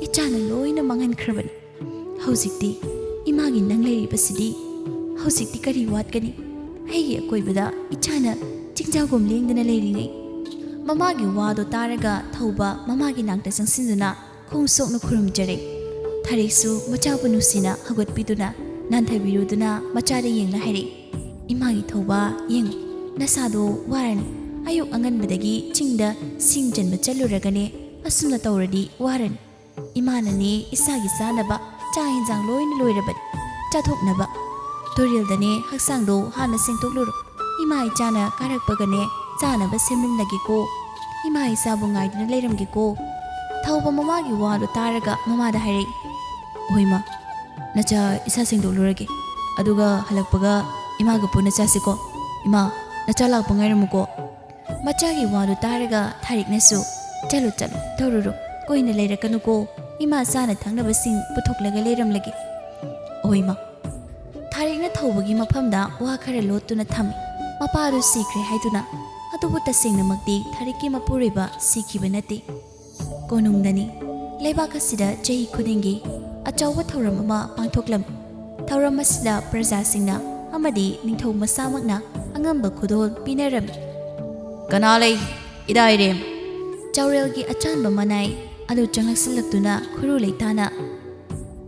ꯏꯆꯥꯅ ꯂꯣꯏꯅ ꯃꯥꯡꯍꯟꯈ꯭ꯔꯕꯅꯤ꯫ ꯍꯧꯖꯤꯛꯇꯤ ꯏꯃꯥꯒꯤ ꯅꯪ ꯂꯩꯔꯤꯕꯁꯤꯗꯤ ꯍꯧꯖꯤꯛꯇꯤ ꯀꯔꯤ ꯋꯥꯠꯀꯅꯤ? ꯑꯩꯒꯤ ꯑꯀꯣꯏꯕꯗ ꯏꯆꯥꯅ ꯆꯤꯡꯖꯥꯎꯒꯨꯝ ꯂꯦꯡꯗꯅ ꯂꯩꯔꯤꯉꯩ꯫" ꯃꯃꯥꯒꯤ ꯋꯥꯗꯣ ꯇꯥꯔꯒ ꯊꯧꯕ ꯃꯃꯥꯒꯤ ꯅꯥꯛꯇ ꯆꯪꯁꯤꯟꯗꯨꯅ ꯈꯣꯡ ꯁꯣꯛꯅ ꯈꯨꯔꯨꯝꯖꯔꯦ꯫ ꯊꯥꯔꯤꯛꯁꯨ ꯃꯆꯥꯕꯨ ꯅꯨꯡꯁꯤꯅ ꯍꯧꯒꯠꯄꯤꯗꯨꯅ ꯅꯥꯟꯊꯕꯤꯔꯨꯗꯨꯅ ꯃꯆꯥꯗ ꯌꯦꯡꯅ ꯍꯥꯏꯔꯛꯏ, "ꯏꯃꯥꯒꯤ ꯊꯧꯕ, ꯌꯦꯡꯉꯨ, ꯅꯁꯥꯗꯣ ꯋꯥꯔꯅꯤ꯫ ꯑꯌꯨꯛ ꯑꯉꯟꯕꯗꯒꯤ ꯆꯤꯡꯗ ꯁꯤꯡ ꯆꯟꯕ ꯆꯠꯂꯨꯔꯒꯅꯦ, ꯑꯁꯨꯝꯅ ꯇꯧꯔꯗꯤ ꯋꯥꯔꯅꯤ꯫ ꯏꯃꯥꯅꯅꯦ ꯏꯁꯥꯒꯤ ꯆꯥꯅꯕ ꯆꯥꯛ ꯌꯦꯟꯁꯥꯡ ꯂꯣꯏꯅ ꯂꯣꯏꯔꯕꯅꯤ꯫ ꯆꯥꯊꯣꯛꯅꯕ ꯇꯨꯔꯦꯜꯗꯅꯦ ꯍꯛꯆꯥꯡꯗꯣ ꯍꯥꯟꯅ ꯁꯦꯡꯗꯣꯛꯂꯨꯔꯣ꯫ ꯏꯃꯥ ꯏꯆꯥꯅ ꯀꯥꯔꯛꯄꯒꯅꯦ ꯆꯥꯅꯕ ꯁꯦꯝꯂꯝꯂꯒꯦꯀꯣ꯫ ꯏꯃꯥ ꯏꯆꯥꯕꯨ ꯉꯥꯏꯗꯨꯅ ꯂꯩꯔꯝꯒꯦꯀꯣ꯫" ꯊꯧꯕ ꯃꯃꯥꯒꯤ ꯋꯥꯗꯨ ꯇꯥꯔꯒ ꯃꯃꯥꯗ ꯍꯥꯏꯔꯛꯏ, "ꯍꯣꯏ ꯏꯃꯥ, ꯅꯆꯥ ꯏꯁꯥ ꯁꯦꯡꯗꯣꯛꯂꯨꯔꯒꯦ, ꯑꯗꯨꯒ ꯍꯜꯂꯛꯄꯒ ꯏꯃꯥꯒ ꯄꯨꯟꯅ ꯆꯥꯁꯤꯀꯣ꯫ ꯏꯃꯥ, ꯅꯆꯥ ꯂꯥꯛꯄ ꯉꯥꯏꯔꯝꯃꯨꯀꯣ꯫" ꯃꯆꯥꯒꯤ ꯋꯥꯗꯨ ꯇꯥꯔꯒ ꯊꯥꯔꯤꯛꯅꯁꯨ, "ꯆꯠꯂꯣ, ꯆꯠꯂꯣ, ꯇꯧꯔꯨꯔꯣ, ꯀꯨꯏꯅ ꯂꯩꯔꯛꯀꯅꯨꯀꯣ, ꯏꯃꯥ ꯆꯥꯅ ꯊꯛꯅꯕꯁꯤꯡ ꯄꯨꯊꯣꯛꯂꯒ ꯂꯩꯔꯝꯂꯒꯦ꯫" "ꯍꯣꯏ ꯏꯃꯥ꯫" ꯊꯥꯔꯤꯛꯅ ꯊꯧꯕꯒꯤ ꯃꯐꯝꯗ ꯋꯥ ꯈꯔ ꯂꯣꯠꯇꯨꯅ ꯊꯝꯃꯤ꯫ ꯃꯄꯥ ꯑꯗꯨ ꯁꯤꯈ꯭ꯔꯦ ꯍꯥꯏꯗꯨꯅ꯫ ꯑꯗꯨꯕꯨ ꯇꯁꯦꯡꯅꯃꯛꯇꯤ ꯊꯥꯔꯤꯛꯀꯤ ꯃꯄꯨꯔꯣꯏꯕ ꯁꯤꯈꯤꯕ ꯅꯠꯇꯦ꯫ ꯀꯣꯅꯨꯡꯗꯅꯤ꯫ ꯂꯩꯕꯥꯛ ꯑꯁꯤꯗ ꯆꯍꯤ ꯈꯨꯗꯤꯡꯒꯤ ꯑꯆꯧꯕ ꯊꯧꯔꯝ ꯑꯃ ꯄꯥꯡꯊꯣꯛꯂꯝꯃꯤ꯫ ꯊꯧꯔꯝ ꯑꯁꯤꯗ ꯄ꯭ꯔꯖꯥꯁꯤꯡꯅ ꯑꯃꯗꯤ ꯅꯤꯡꯊꯧ ꯃꯁꯥꯃꯛꯅ ꯑꯉꯝꯕ ꯈꯨꯗꯣꯜ ꯄꯤꯅꯔꯝꯃꯤ꯫ "ꯀꯅꯥ ꯂꯩ? ꯏꯔꯥꯏꯔꯦꯝ!" ꯆꯥꯎꯔꯦꯜꯒꯤ ꯑꯆꯥꯟꯕ ꯃꯅꯥꯏ ꯑꯗꯨ ꯆꯪꯂꯛꯁꯤꯜꯂꯛꯇꯨꯅ ꯈꯨꯔꯨ ꯂꯩꯇꯥꯅ,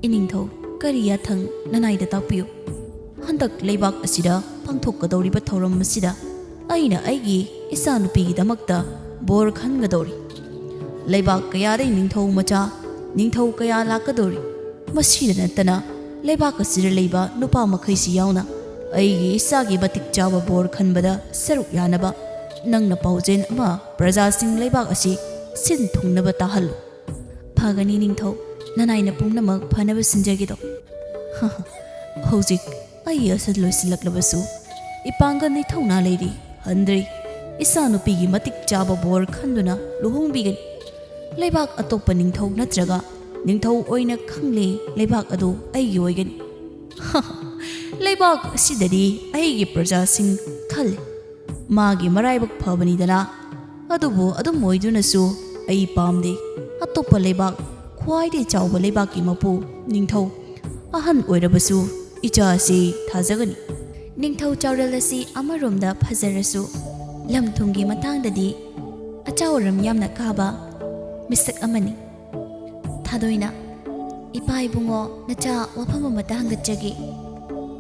"ꯏꯅꯤꯡꯊꯧ, ꯀꯔꯤ ꯌꯥꯊꯪ ꯅꯅꯥꯏꯗ ꯇꯥꯛꯄꯤꯌꯨ? ꯍꯟꯗꯛ ꯂꯩꯕꯥꯛ ꯑꯁꯤꯗ ꯄꯥꯡꯊꯣꯛꯀꯗꯧꯔꯤꯕ ꯊꯧꯔꯝ ꯑꯁꯤꯗ ꯑꯩꯅ ꯑꯩꯒꯤ ꯏꯆꯥꯅꯨꯄꯤꯒꯤꯗꯃꯛꯇ ꯕꯣꯔ ꯈꯟꯒꯗꯧꯔꯤ꯫ ꯂꯩꯕꯥꯛ ꯀꯌꯥꯗꯩ ꯅꯤꯡꯊꯧ ꯃꯆꯥ, ꯅꯤꯡꯊꯧ ꯀꯌꯥ ꯂꯥꯛꯀꯗꯧꯔꯤ꯫ ꯃꯁꯤꯗ ꯅꯠꯇꯅ ꯂꯩꯕꯥꯛ ꯑꯁꯤꯗ ꯂꯩꯕ ꯅꯨꯄꯥ ꯃꯈꯩꯁꯤ ꯌꯥꯎꯅ ꯑꯩꯒꯤ ꯏꯆꯥꯒꯤ ꯃꯇꯤꯛ ꯆꯥꯕ ꯕꯣꯔ ꯈꯟꯕꯗ ꯁꯔꯨꯛ ꯌꯥꯅꯕ ꯅꯪꯅ ꯄꯥꯎꯖꯦꯜ ꯑꯃ ꯄ꯭ꯔꯖꯥꯁꯤꯡ ꯂꯩꯕꯥꯛ ꯑꯁꯤ ꯁꯤꯟ ꯊꯨꯡꯅꯕ ꯇꯥꯍꯜꯂꯨ꯫" "ꯐꯒꯅꯤ ꯅꯤꯡꯊꯧ, ꯅꯅꯥꯏꯅ ꯄꯨꯝꯅꯃꯛ ꯐꯅꯕ ꯁꯤꯟꯖꯒꯦꯗꯣ꯫" "ꯍꯧꯖꯤꯛ ꯑꯩ ꯑꯁ ꯂꯣꯏꯁꯤꯜꯂꯛꯂꯕꯁꯨ ꯏꯄꯥꯡꯒꯜ ꯏꯊꯧꯅꯥ ꯂꯩꯔꯤ, ꯍꯟꯗ꯭ꯔꯤ꯫ ꯏꯆꯥꯅꯨꯄꯤꯒꯤ ꯃꯇꯤꯛ ꯆꯥꯕ ꯕꯣꯔ ꯈꯟꯗꯨꯅ ꯂꯨꯍꯣꯡꯕꯤꯒꯅꯤ꯫ ꯂꯩꯕꯥꯛ ꯑꯇꯣꯞꯄ ꯅꯤꯡꯊꯧ ꯅꯠꯇ꯭ꯔꯒ ꯅꯤꯡꯊꯧ ꯑꯣꯏꯅ ꯈꯪꯂꯦ, ꯂꯩꯕꯥꯛ ꯑꯗꯨ ꯑꯩꯒꯤ ꯑꯣꯏꯒꯅꯤ꯫" "ꯂꯩꯕꯥꯛ ꯑꯁꯤꯗꯗꯤ ꯑꯩꯒꯤ ꯄ꯭ꯔꯖꯥꯁꯤꯡ ꯈꯜꯂꯤ꯫ ꯃꯥꯒꯤ ꯃꯔꯥꯏꯕꯛ ꯐꯕꯅꯤꯗꯅ꯫ ꯑꯗꯨꯕꯨ ꯑꯗꯨꯝ ꯑꯣꯏꯗꯨꯅꯁꯨ ꯑꯩ ꯄꯥꯝꯗꯦ꯫ ꯑꯇꯣꯞꯄ ꯂꯩꯕꯥꯛ, ꯈ꯭ꯋꯥꯏꯗꯒꯤ ꯆꯥꯎꯕ ꯂꯩꯕꯥꯛꯀꯤ ꯃꯄꯨ, ꯅꯤꯡꯊꯧ ꯑꯍꯟ ꯑꯣꯏꯔꯕꯁꯨ ꯏꯆꯥ ꯑꯁꯤ ꯊꯥꯖꯒꯅꯤ꯫" ꯅꯤꯡꯊꯧ ꯆꯥꯎꯔꯦꯜ ꯑꯁꯤ ꯑꯃꯔꯣꯝꯗ ꯐꯖꯔꯁꯨ ꯂꯝ ꯊꯨꯝꯒꯤ ꯃꯇꯥꯡꯗꯗꯤ ꯑꯆꯥꯎ ꯑꯔꯝ ꯌꯥꯝꯅ ꯀꯥꯕ ꯃꯤꯁꯛ ꯑꯃꯅꯤ꯫ ꯊꯥꯗꯣꯏꯅ, "ꯏꯄꯥ ꯏꯕꯨꯡꯉꯣ, ꯅꯆꯥ ꯋꯥꯐꯝ ꯑꯃꯇ ꯍꯪꯒꯠꯆꯒꯦ꯫"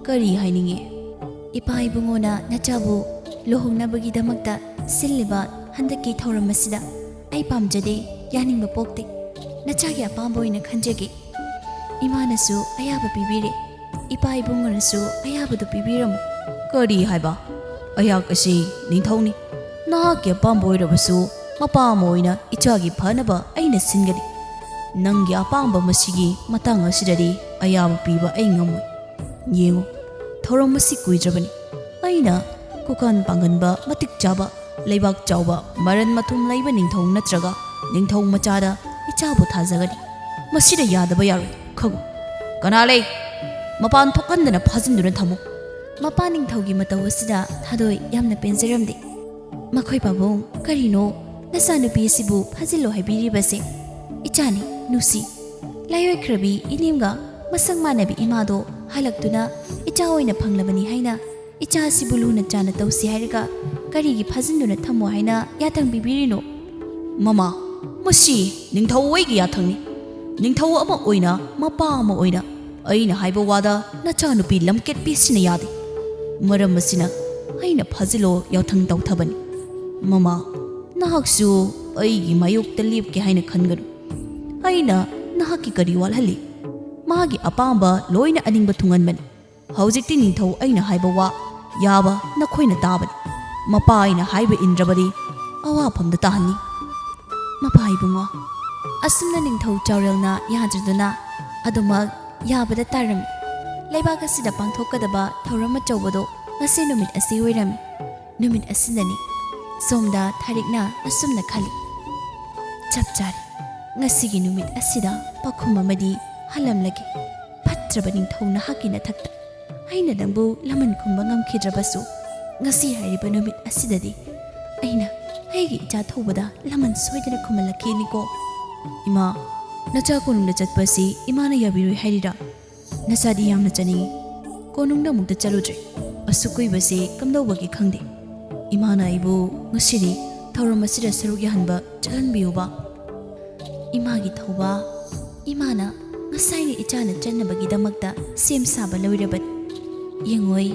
"ꯀꯔꯤ ꯍꯥꯏꯅꯤꯡꯉꯤ?" "ꯏꯄꯥ ꯏꯕꯨꯡꯉꯣꯅ ꯅꯆꯥꯕꯨ ꯂꯨꯍꯣꯡꯅꯕꯒꯤꯗꯃꯛꯇ ꯁꯤꯜꯂꯤꯕ ꯍꯟꯗꯛꯀꯤ ꯊꯧꯔꯝ ꯑꯁꯤꯗ ꯑꯩ ꯄꯥꯝꯖꯗꯦ, ꯌꯥꯅꯤꯡꯕ ꯄꯣꯛꯇꯦ꯫ ꯅꯆꯥꯒꯤ ꯑꯄꯥꯝꯕ ꯑꯣꯏꯅ ꯈꯟꯖꯒꯦ꯫ ꯏꯃꯥꯅꯁꯨ ꯑꯌꯥꯕ ꯄꯤꯕꯤꯔꯦ, ꯏꯄꯥ ꯏꯕꯨꯡꯉꯣꯅꯁꯨ ꯑꯌꯥꯕꯗꯨ ꯄꯤꯕꯤꯔꯝꯃꯨ꯫" "ꯀꯔꯤ ꯍꯥꯏꯕ? ꯑꯩꯍꯥꯛ ꯑꯁꯤ ꯅꯤꯡꯊꯧꯅꯤ꯫ ꯅꯍꯥꯛꯀꯤ ꯑꯄꯥꯝꯕ ꯑꯣꯏꯔꯕꯁꯨ ꯃꯄꯥ ꯑꯃ ꯑꯣꯏꯅ ꯏꯆꯥꯒꯤ ꯐꯅꯕ ꯑꯩꯅ ꯁꯤꯟꯒꯅꯤ꯫ ꯅꯪꯒꯤ ꯑꯄꯥꯝꯕ ꯃꯁꯤꯒꯤ ꯃꯇꯥꯡ ꯑꯁꯤꯗꯗꯤ ꯑꯌꯥꯕ ꯄꯤꯕ ꯑꯩ ꯉꯝꯃꯣꯏ꯫ ꯌꯦꯡꯉꯨ, ꯊꯧꯔꯝ ꯑꯁꯤ ꯀꯨꯏꯗ꯭ꯔꯕꯅꯤ꯫ ꯑꯩꯅ ꯀꯨꯀꯥꯟ ꯄꯥꯡꯒꯟꯕ ꯃꯇꯤꯛ ꯆꯥꯕ, ꯂꯩꯕꯥꯛ ꯆꯥꯎꯕ, ꯃꯔꯟ ꯃꯊꯨꯝ ꯂꯩꯕ ꯅꯤꯡꯊꯧ ꯅꯠꯇ꯭ꯔꯒ ꯅꯤꯡꯊꯧ ꯃꯆꯥꯗ ꯏꯆꯥꯕꯨ ꯊꯥꯖꯒꯅꯤ꯫ ꯃꯁꯤꯗ ꯌꯥꯗꯕ ꯌꯥꯔꯣꯏ, ꯈꯪꯉꯨ꯫" "ꯀꯅꯥ ꯂꯩ? ꯃꯄꯥꯟ ꯊꯣꯛꯍꯟꯗꯅ ꯐꯥꯖꯤꯟꯗꯨꯅ ꯊꯝꯃꯨ꯫" ꯃꯄꯥ ꯅꯤꯡꯊꯧꯒꯤ ꯃꯇꯧ ꯑꯁꯤꯗ ꯊꯥꯗꯣꯏ ꯌꯥꯝꯅ ꯄꯦꯟꯖꯔꯝꯗꯦ꯫ "ꯃꯈꯣꯏ ꯄꯥꯕꯨꯡ, ꯀꯔꯤꯅꯣ ꯅꯆꯥꯅꯨꯄꯤ ꯑꯁꯤꯕꯨ ꯐꯥꯖꯤꯜꯂꯣ ꯍꯥꯏꯕꯤꯔꯤꯕꯁꯦ? ꯏꯆꯥꯅꯤ, ꯅꯨꯡꯁꯤ, ꯂꯥꯏꯑꯣꯏꯈ꯭ꯔꯕꯤ ꯏꯅꯦꯝꯒ ꯃꯁꯛ ꯃꯥꯟꯅꯕꯤ ꯏꯃꯥꯗꯣ ꯍꯜꯂꯛꯇꯨꯅ ꯏꯆꯥ ꯑꯣꯏꯅ ꯐꯪꯂꯕꯅꯤ ꯍꯥꯏꯅ ꯏꯆꯥ ꯑꯁꯤꯕꯨ ꯂꯨꯅ ꯆꯥꯅ ꯇꯧꯁꯤ ꯍꯥꯏꯔꯒ ꯀꯔꯤꯒꯤ ꯐꯥꯖꯤꯟꯗꯨꯅ ꯊꯝꯃꯣ ꯍꯥꯏꯅ ꯌꯥꯊꯪ ꯄꯤꯕꯤꯔꯤꯅꯣ?" "ꯃꯃꯥ, ꯃꯁꯤ ꯅꯤꯡꯊꯧ ꯑꯩꯒꯤ ꯌꯥꯊꯪꯅꯤ꯫ ꯅꯤꯡꯊꯧ ꯑꯃ ꯑꯣꯏꯅ, ꯃꯄꯥ ꯑꯃ ꯑꯣꯏꯅ ꯑꯩꯅ ꯍꯥꯏꯕ ꯋꯥꯗ ꯅꯆꯥꯅꯨꯄꯤ ꯂꯝꯀꯦꯠꯄꯤꯁꯤꯅ ꯌꯥꯗꯦ꯫ ꯃꯔꯝ ꯑꯁꯤꯅ ꯑꯩꯅ ꯐꯥꯖꯤꯜꯂꯣ ꯌꯥꯊꯪ ꯇꯧꯊꯕꯅꯤ꯫ ꯃꯃꯥ, ꯅꯍꯥꯛꯁꯨ ꯑꯩꯒꯤ ꯃꯥꯌꯣꯛꯇ ꯂꯦꯞꯀꯦ ꯍꯥꯏꯅ ꯈꯟꯒꯅꯨ꯫ ꯑꯩꯅ ꯅꯍꯥꯛꯀꯤ ꯀꯔꯤ ꯋꯥꯠꯍꯜꯂꯤ? ꯃꯥꯒꯤ ꯑꯄꯥꯝꯕ ꯂꯣꯏꯅ ꯑꯅꯤꯡꯕ ꯊꯨꯡꯍꯟꯕꯅꯤ꯫ ꯍꯧꯖꯤꯛꯇꯤ ꯅꯤꯡꯊꯧ ꯑꯩꯅ ꯍꯥꯏꯕ ꯋꯥ ꯌꯥꯕ ꯅꯈꯣꯏꯅ ꯇꯥꯕꯅꯤ꯫ ꯃꯄꯥ ꯑꯩꯅ ꯍꯥꯏꯕ ꯏꯟꯗ꯭ꯔꯕꯗꯤ ꯑꯋꯥꯐꯝꯗ ꯇꯥꯍꯟꯅꯤ꯫" "ꯃꯄꯥ ꯏꯕꯨꯡꯉꯣ, ꯑꯁꯨꯝꯅ ꯅꯤꯡꯊꯧ ꯆꯥꯎꯔꯦꯜꯅ ꯌꯥꯗ꯭ꯔꯗꯨꯅ ꯑꯗꯨꯃꯛ ꯌꯥꯕꯗ ꯇꯥꯔꯝꯃꯤ꯫ ꯂꯩꯕꯥꯛ ꯑꯁꯤꯗ ꯄꯥꯡꯊꯣꯛꯀꯗꯕ ꯊꯧꯔꯝ ꯑꯆꯧꯕꯗꯣ ꯉꯁꯤ ꯅꯨꯃꯤꯠ ꯑꯁꯤ ꯑꯣꯏꯔꯝꯃꯤ꯫ ꯅꯨꯃꯤꯠ ꯑꯁꯤꯗꯅꯤ ꯁꯣꯝꯗ ꯊꯥꯔꯤꯛꯅ ꯑꯁꯨꯝꯅ ꯈꯜꯂꯤ꯫ ꯆꯞ ꯆꯥꯔꯦ꯫ ꯉꯁꯤꯒꯤ ꯅꯨꯃꯤꯠ ꯑꯁꯤꯗ ꯄꯥꯎꯈꯨꯝ ꯑꯃꯗꯤ ꯍꯜꯂꯝꯂꯒꯦ꯫ ꯐꯠꯇ꯭ꯔꯕ ꯅꯤꯡꯊꯧ ꯅꯍꯥꯛꯀꯤ ꯅꯊꯛꯇ ꯑꯩꯅ ꯅꯪꯕꯨ ꯂꯃꯟ ꯈꯨꯝꯕ ꯉꯝꯈꯤꯗ꯭ꯔꯕꯁꯨ, ꯉꯁꯤ ꯍꯥꯏꯔꯤꯕ ꯅꯨꯃꯤꯠ ꯑꯁꯤꯗꯗꯤ ꯑꯩꯅ ꯑꯩꯒꯤ ꯏꯆꯥ ꯊꯧꯕꯗ ꯂꯃꯟ ꯁꯣꯏꯗꯅ ꯈꯨꯝꯍꯜꯂꯛꯈꯤꯅꯤꯀꯣ꯫" "ꯏꯃꯥ, ꯅꯆꯥ ꯀꯣꯅꯨꯡꯗ ꯆꯠꯄ ꯑꯁꯤ ꯏꯃꯥꯅ ꯌꯥꯕꯤꯔꯣꯏ ꯍꯥꯏꯔꯤꯔꯥ? ꯅꯆꯥꯗꯤ ꯌꯥꯝꯅ ꯆꯠꯅꯤꯡꯏ꯫ ꯀꯣꯅꯨꯡꯗ ꯑꯃꯨꯛꯇ ꯆꯠꯂꯨꯗ꯭ꯔꯦ꯫ ꯑꯁꯨꯛ ꯀꯨꯏꯕꯁꯤ ꯀꯝꯗꯧꯕꯒꯦ ꯈꯪꯗꯦ꯫ ꯏꯃꯥꯅ ꯑꯩꯕꯨ ꯉꯁꯤꯗꯤ ꯊꯧꯔꯝ ꯑꯁꯤꯗ ꯁꯔꯨꯛ ꯌꯥꯍꯟꯕ ꯆꯠꯍꯟꯕꯤꯌꯨꯕ꯫" "ꯏꯃꯥꯒꯤ ꯊꯧꯕ, ꯏꯃꯥꯅ ꯉꯁꯥꯏꯅ ꯏꯆꯥꯅ ꯆꯠꯅꯕꯒꯤꯗꯃꯛꯇ ꯁꯦꯝ ꯁꯥꯕ ꯂꯣꯏꯔꯕꯅꯤ꯫ ꯌꯦꯡꯉꯣꯏ,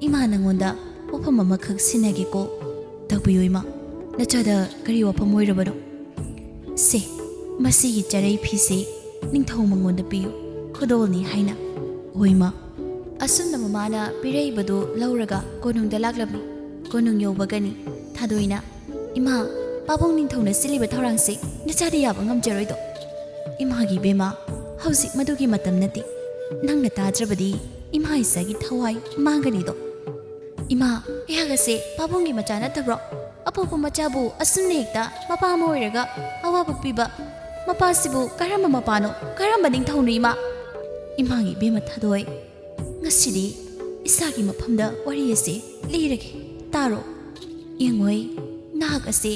ꯏꯃꯥ ꯅꯉꯣꯟꯗ ꯋꯥꯐꯝ ꯑꯃꯈꯛ ꯁꯤꯟꯅꯒꯦꯀꯣ꯫" "ꯇꯥꯛꯄꯤꯌꯨ ꯏꯃꯥ, ꯅꯆꯥꯗ ꯀꯔꯤ ꯋꯥꯐꯝ ꯑꯣꯏꯔꯕꯅꯣ?" "ꯁꯦ, ꯃꯁꯤꯒꯤ ꯆꯔꯩ ꯐꯤꯁꯦ ꯅꯤꯡꯊꯧ ꯃꯉꯣꯟꯗ ꯄꯤꯌꯨ, ꯈꯨꯗꯣꯜꯅꯤ ꯍꯥꯏꯅ꯫" "ꯍꯣꯏ ꯏꯃꯥ꯫" ꯑꯁꯨꯝꯅ ꯃꯃꯥꯅ ꯄꯤꯔꯛꯏꯕꯗꯨ ꯂꯧꯔꯒ ꯀꯣꯅꯨꯡꯗ ꯂꯥꯛꯂꯝꯃꯤ꯫ ꯀꯣꯅꯨꯡ ꯌꯧꯕꯒꯅꯤ ꯊꯥꯗꯣꯏꯅ, "ꯏꯃꯥ, ꯄꯥꯕꯨꯡ ꯅꯤꯡꯊꯧꯅ ꯁꯤꯜꯂꯤꯕ ꯊꯧꯔꯥꯡꯁꯦ ꯅꯆꯥꯗꯤ ꯌꯥꯕ ꯉꯝꯖꯔꯣꯏꯗꯣ꯫" "ꯏꯃꯥꯒꯤ ꯏꯕꯦꯝꯃ, ꯍꯧꯖꯤꯛ ꯃꯗꯨꯒꯤ ꯃꯇꯝ ꯅꯠꯇꯦ꯫ ꯅꯪꯅ ꯇꯥꯗ꯭ꯔꯕꯗꯤ ꯏꯃꯥ ꯏꯆꯥꯒꯤ ꯊꯋꯥꯏ ꯃꯥꯡꯒꯅꯤꯗꯣ꯫" "ꯏꯃꯥ, ꯑꯩꯍꯥꯛ ꯑꯁꯦ ꯄꯥꯕꯨꯡꯒꯤ ꯃꯆꯥ ꯅꯠꯇꯕ꯭ꯔꯣ? ꯑꯄꯣꯛꯄ ꯃꯆꯥꯕꯨ ꯑꯁꯨꯝꯅ ꯍꯦꯛꯇ ꯃꯄꯥ ꯑꯃ ꯑꯣꯏꯔꯒ ꯑꯋꯥꯕ ꯄꯤꯕ ꯃꯄꯥꯁꯤꯕꯨ ꯀꯔꯝꯕ ꯃꯄꯥꯅꯣ? ꯀꯔꯝꯕ ꯅꯤꯡꯊꯧꯅꯣ ꯏꯃꯥ?" "ꯏꯃꯥꯒꯤ ꯏꯕꯦꯝꯃ ꯊꯥꯗꯣꯏ, ꯉꯁꯤꯗꯤ ꯏꯁꯥꯒꯤ ꯃꯐꯝꯗ ꯋꯥꯔꯤ ꯑꯁꯤ ꯂꯤꯔꯒꯦ, ꯇꯥꯔꯣ꯫ ꯌꯦꯡꯉꯣꯏ, ꯅꯍꯥꯛ ꯑꯁꯤ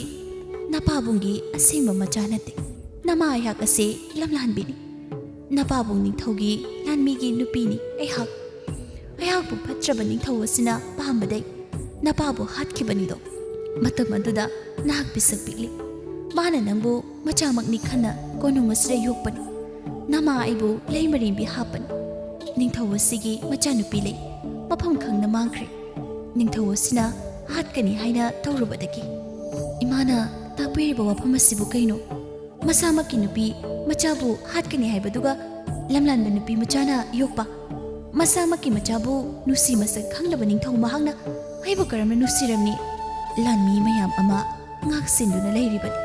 ꯅꯄꯥꯕꯨꯡꯒꯤ ꯑꯁꯦꯡꯕ ꯃꯆꯥ ꯅꯠꯇꯦ꯫ ꯅꯃꯥ ꯑꯩꯍꯥꯛ ꯑꯁꯤ ꯂꯝꯂꯥꯟꯕꯤꯅꯤ꯫ ꯅꯄꯥꯕꯨꯡ ꯅꯤꯡꯊꯧꯒꯤ ꯂꯥꯟꯃꯤꯒꯤ ꯅꯨꯄꯤꯅꯤ ꯑꯩꯍꯥꯛ꯫ ꯑꯩꯍꯥꯛꯄꯨ ꯐꯠꯇ꯭ꯔꯕ ꯅꯤꯡꯊꯧ ꯑꯁꯤꯅ ꯄꯥꯝꯕꯗꯩ ꯅꯄꯥꯕꯨ ꯍꯥꯠꯈꯤꯕꯅꯤꯗꯣ꯫ ꯃꯇꯝ ꯑꯗꯨꯗ ꯅꯍꯥꯛ ꯄꯤꯁꯛ ꯄꯤꯛꯂꯤ꯫ ꯃꯥꯅ ꯅꯪꯕꯨ ꯃꯆꯥꯃꯛꯅꯤ ꯈꯟꯅ ꯀꯣꯅꯨꯡ ꯑꯁꯤꯗ ꯌꯣꯛꯄꯅꯤ꯫ ꯅꯃꯥ ꯑꯩꯕꯨ ꯂꯩꯃꯔꯦꯝꯕꯤ ꯍꯥꯞꯄꯅꯤ꯫ ꯅꯤꯡꯊꯧ ꯑꯁꯤꯒꯤ ꯃꯆꯥꯅꯨꯄꯤ ꯂꯩ꯫ ꯃꯐꯝ ꯈꯪꯅ ꯃꯥꯡꯈ꯭ꯔꯦ꯫ ꯅꯤꯡꯊꯧ ꯑꯁꯤꯅ ꯍꯥꯠꯀꯅꯤ ꯍꯥꯏꯅ ꯇꯧꯔꯨꯕꯗꯒꯤ꯫ ꯏꯃꯥꯅ ꯇꯥꯛꯄꯤꯔꯤꯕ ꯋꯥꯐꯝ ꯑꯁꯤꯕꯨ ꯀꯩꯅꯣ? ꯃꯁꯥꯃꯛꯀꯤ ꯅꯨꯄꯤ ꯃꯆꯥꯕꯨ ꯍꯥꯠꯀꯅꯤ ꯍꯥꯏꯕꯗꯨꯒ ꯂꯝꯂꯥꯟꯕ ꯅꯨꯄꯤ ꯃꯆꯥꯅ ꯌꯣꯛꯄ꯫ ꯃꯁꯥꯃꯛꯀꯤ ꯃꯆꯥꯕꯨ ꯅꯨꯡꯁꯤ ꯃꯁꯛ ꯈꯪꯗꯕ ꯅꯤꯡꯊꯧ ꯃꯍꯥꯛꯅ ꯑꯩꯕꯨ ꯀꯔꯝꯅ ꯅꯨꯡꯁꯤꯔꯝꯅꯤ? ꯂꯥꯟꯃꯤ ꯃꯌꯥꯝ ꯑꯃ ꯉꯥꯛ ꯁꯦꯟꯗꯨꯅ ꯂꯩꯔꯤꯕꯅꯤ꯫